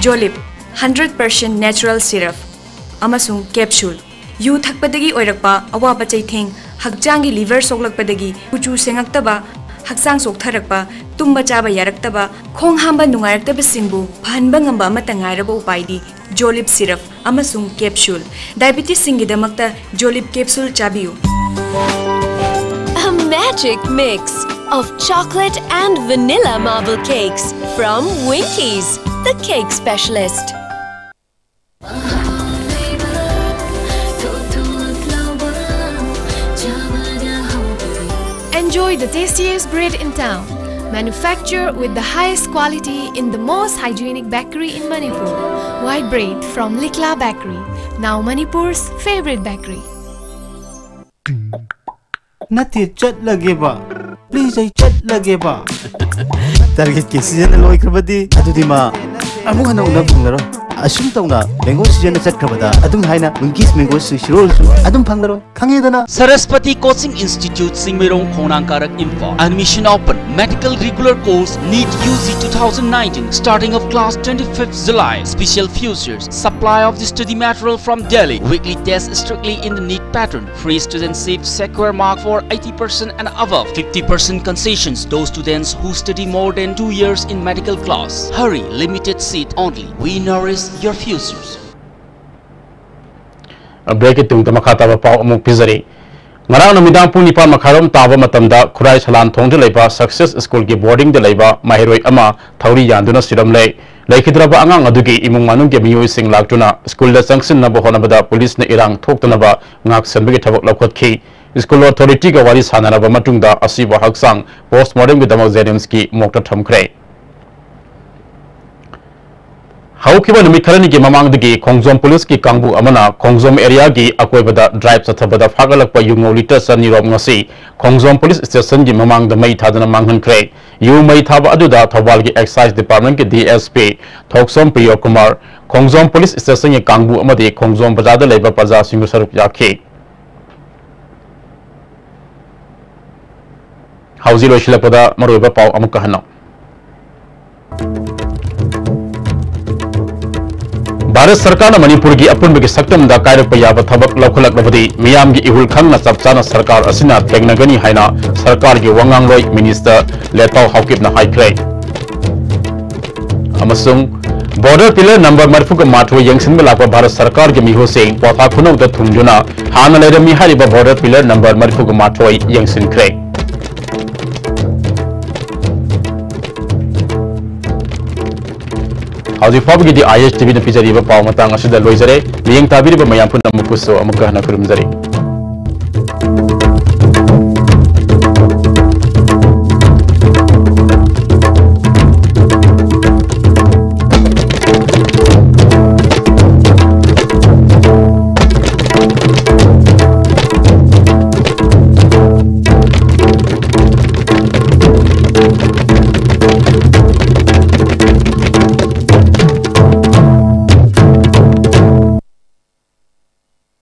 Jolib, hundred percent natural syrup ꯑꯃꯁꯨꯡ capsule꯫ ꯌꯨ ꯊꯛꯄꯗꯒꯤ ꯑꯣꯏꯔꯛꯄ ꯑꯋꯥꯕ ꯆꯩꯊꯦꯡ, ꯍꯛꯆꯥꯡꯒꯤ liver ꯁꯣꯛꯂꯛꯄꯗꯒꯤ ꯀꯨꯆꯨ ꯁꯦꯡꯉꯛꯇꯕ, ꯍꯛꯆꯥꯡ ꯆꯣꯛꯊꯔꯛꯄ, ꯇꯨꯝꯕ ꯆꯥꯕ ꯌꯥꯔꯛꯇꯕ, ꯈꯣꯡ ꯍꯥꯝꯕ ꯅꯨꯡꯉꯥꯏꯔꯛꯇꯕꯁꯤꯡꯕꯨ ꯐꯍꯟꯕ ꯉꯝꯕ ꯑꯃꯠꯇ ꯉꯥꯏꯔꯕ ꯎꯄꯥꯏꯗꯤ Jolib syrup ꯑꯃꯁꯨꯡ capsule꯫ Diabetesꯁꯤꯡꯒꯤꯗꯃꯛꯇ Jolib capsule ꯆꯥꯕꯤꯌꯨ꯫ A magic mix of chocolate and vanilla marble cakes from Winkies, the cake specialist. Enjoy the tastiest bread in town. Manufacture with the highest quality in the most hygienic bakery in Manipur. White bread from Likla Bakery, now Manipur's favorite bakery. ꯅꯠꯇꯦ, ꯆꯠꯂꯒꯦꯕ꯫ Please, ꯑꯩ ꯆꯠꯂꯒꯦꯕ꯫ Targetꯀꯤ season ꯂꯣꯏꯈ꯭ꯔꯕꯗꯤ ꯑꯗꯨꯗꯤ ꯃꯥ ꯑꯃꯨꯛ ꯍꯟꯅ ꯎꯅꯕ ꯐꯪꯂꯔꯣꯏ꯫ ꯑꯁꯨꯝ ꯇꯧꯅ mango season ꯆꯠꯈ꯭ꯔꯕꯗ ꯑꯗꯨꯝ ꯍꯥꯏꯅ Winkies mango swiss rollꯁꯨ ꯑꯗꯨꯝ ꯐꯪꯂꯔꯣꯏ꯫ ꯈꯪꯉꯦꯗꯅ? Saraswati Coaching Institute, Singmeirong, Khongnang Karak, Imphal. Admission open. Medical regular course, NEET U G two thousand nineteen. Starting of class twenty-fifth July. Special features: supply of the study material from Delhi. Weekly test strictly in the NEET pattern. Free student seat, secure mark for eighty percent and above. Fifty percent concessions those students who study more than two years in medical class. Hurry, limited seat only. We nourish your futures. Breakꯀꯤ ꯇꯨꯡꯗ ꯃꯈꯥ ꯇꯥꯕ ꯄꯥꯎ ꯑꯃꯨꯛ ꯄꯤꯖꯔꯤ꯫ ꯉꯔꯥꯡ ꯅꯨꯃꯤꯗꯥꯡ ꯄꯨꯡ ꯅꯤꯄꯥꯟ ꯃꯈꯥꯏꯔꯣꯝ ꯇꯥꯕ ꯃꯇꯝꯗ ꯈꯨꯔꯥꯏ ꯁꯂꯥꯟ ꯊꯣꯡꯗ ꯂꯩꯕ Success Schoolꯒꯤ boardingꯗ ꯂꯩꯕ ꯃꯍꯩꯔꯣꯏ ꯑꯃ ꯊꯧꯔꯤ ꯌꯥꯟꯗꯨꯅ ꯁꯤꯔꯝꯂꯦ꯫ ꯂꯩꯈꯤꯗ꯭ꯔꯕ ꯑꯉꯥꯡ ꯑꯗꯨꯒꯤ ꯏꯃꯨꯡ ꯃꯅꯨꯡꯒꯤ ꯃꯤꯑꯣꯏꯁꯤꯡ ꯂꯥꯛꯇꯨꯅ schoolꯗ ꯆꯪꯁꯤꯟꯅꯕ ꯍꯣꯠꯅꯕꯗ policeꯅ ꯏꯔꯥꯡ ꯊꯣꯛꯇꯅꯕ ꯉꯥꯛꯁꯦꯟꯕꯒꯤ ꯊꯕꯛ ꯂꯧꯈꯠꯈꯤ꯫ School authorityꯒ ꯋꯥꯔꯤ ꯁꯥꯟꯅꯔꯕ ꯃꯇꯨꯡꯗ ꯑꯁꯤꯕ ꯍꯛꯆꯥꯡ postmortemꯒꯤꯗꯃꯛ JNIMSꯀꯤ morgueꯇ ꯊꯝꯈ꯭ꯔꯦ꯫ ꯍꯧꯈꯤꯕ ꯅꯨꯃꯤꯠ ꯈꯔꯅꯤꯒꯤ ꯃꯃꯥꯡꯗꯒꯤ ꯈꯣꯡꯖꯣꯝ policeꯀꯤ ꯀꯥꯡꯕꯨ ꯑꯃꯅ ꯈꯣꯡꯖꯣꯝ areaꯒꯤ ꯑꯀꯣꯏꯕꯗ drive ꯆꯠꯊꯕꯗ ꯐꯥꯒꯠꯂꯛꯄ ꯌꯨ ꯉꯧ litre ꯆꯅꯤꯔꯣꯝ ꯉꯁꯤ ꯈꯣꯡꯖꯣꯝ police stationꯒꯤ ꯃꯃꯥꯡꯗ ꯃꯩ ꯊꯥꯗꯨꯅ ꯃꯥꯡꯍꯟꯈ꯭ꯔꯦ꯫ ꯌꯨ ꯃꯩ ꯊꯥꯕ ꯑꯗꯨꯗ ꯊꯧꯕꯥꯜꯒꯤ excise departmentꯀꯤ DSP ꯊꯣꯛꯁꯣꯝ ꯄ꯭ꯔꯤꯌꯣ ꯀꯨꯃꯥꯔ, ꯈꯣꯡꯖꯣꯝ police stationꯒꯤ ꯀꯥꯡꯕꯨ ꯑꯃꯗꯤ ꯈꯣꯡꯖꯣꯝ ꯕꯖꯥꯔꯗ ꯂꯩꯕ ꯄ꯭ꯔꯖꯥꯁꯤꯡꯁꯨ ꯁꯔꯨꯛ ꯌꯥꯈꯤ꯫ ꯍꯧꯖꯤꯛ ꯂꯣꯏꯁꯤꯜꯂꯛꯄꯗ ꯃꯔꯨꯑꯣꯏꯕ ꯄꯥꯎ ꯑꯃꯨꯛꯀ ꯍꯟꯅ꯫ ꯚꯥꯔꯠ ꯁꯔꯀꯥꯔꯅ ꯃꯅꯤꯄꯨꯔꯒꯤ ꯑꯄꯨꯟꯕꯒꯤ ꯁꯛꯇꯝꯗ ꯀꯥꯏꯔꯛꯄ ꯌꯥꯕ ꯊꯕꯛ ꯂꯧꯈꯠꯂꯛꯂꯕꯗꯤ ꯃꯤꯌꯥꯝꯒꯤ ꯏꯍꯨꯜ ꯈꯪꯅ ꯆꯞ ꯆꯥꯅ ꯁꯔꯀꯥꯔ ꯑꯁꯤꯅ ꯊꯦꯡꯅꯒꯅꯤ ꯍꯥꯏꯅ ꯁꯔꯀꯥꯔꯒꯤ ꯋꯥ ꯉꯥꯡꯂꯣꯏ minister ꯂꯦꯇꯥꯎ ꯍꯥꯎꯀꯤꯞꯅ ꯍꯥꯏꯈ꯭ꯔꯦ꯫ ꯑꯃꯁꯨꯡ border pillar number ꯃꯔꯤꯐꯨꯒ ꯃꯥꯊꯣꯏ ꯌꯦꯡꯁꯤꯟꯕ ꯂꯥꯛꯄ ꯚꯥꯔꯠ ꯁꯔꯀꯥꯔꯒꯤ ꯃꯤꯍꯨꯠꯁꯤꯡ ꯀ꯭ꯋꯥꯊꯥ ꯈꯨꯅꯧꯗ ꯊꯨꯡꯗꯨꯅ ꯍꯥꯟꯅ ꯂꯩꯔꯝꯃꯤ ꯍꯥꯏꯔꯤꯕ border pillar number ꯃꯔꯤꯐꯨꯒ ꯃꯥꯊꯣꯏ ꯌꯦꯡꯁꯤꯟꯈ꯭ꯔꯦ꯫ ꯍꯧꯖꯤꯛ ꯐꯥꯎꯕꯒꯤꯗꯤ ISTVꯅ ꯄꯤꯖꯔꯤꯕ ꯄꯥꯎ ꯃꯇꯥꯡ ꯑꯁꯤꯗ ꯂꯣꯏꯖꯔꯦ꯫ ꯃꯤꯠꯌꯦꯡ ꯇꯥꯕꯤꯔꯤꯕ ꯃꯌꯥꯝ ꯄꯨꯝꯅꯃꯛꯄꯨꯁꯨ ꯑꯃꯨꯛꯀ ꯍꯟꯅ ꯈꯨꯔꯨꯝꯖꯔꯤ꯫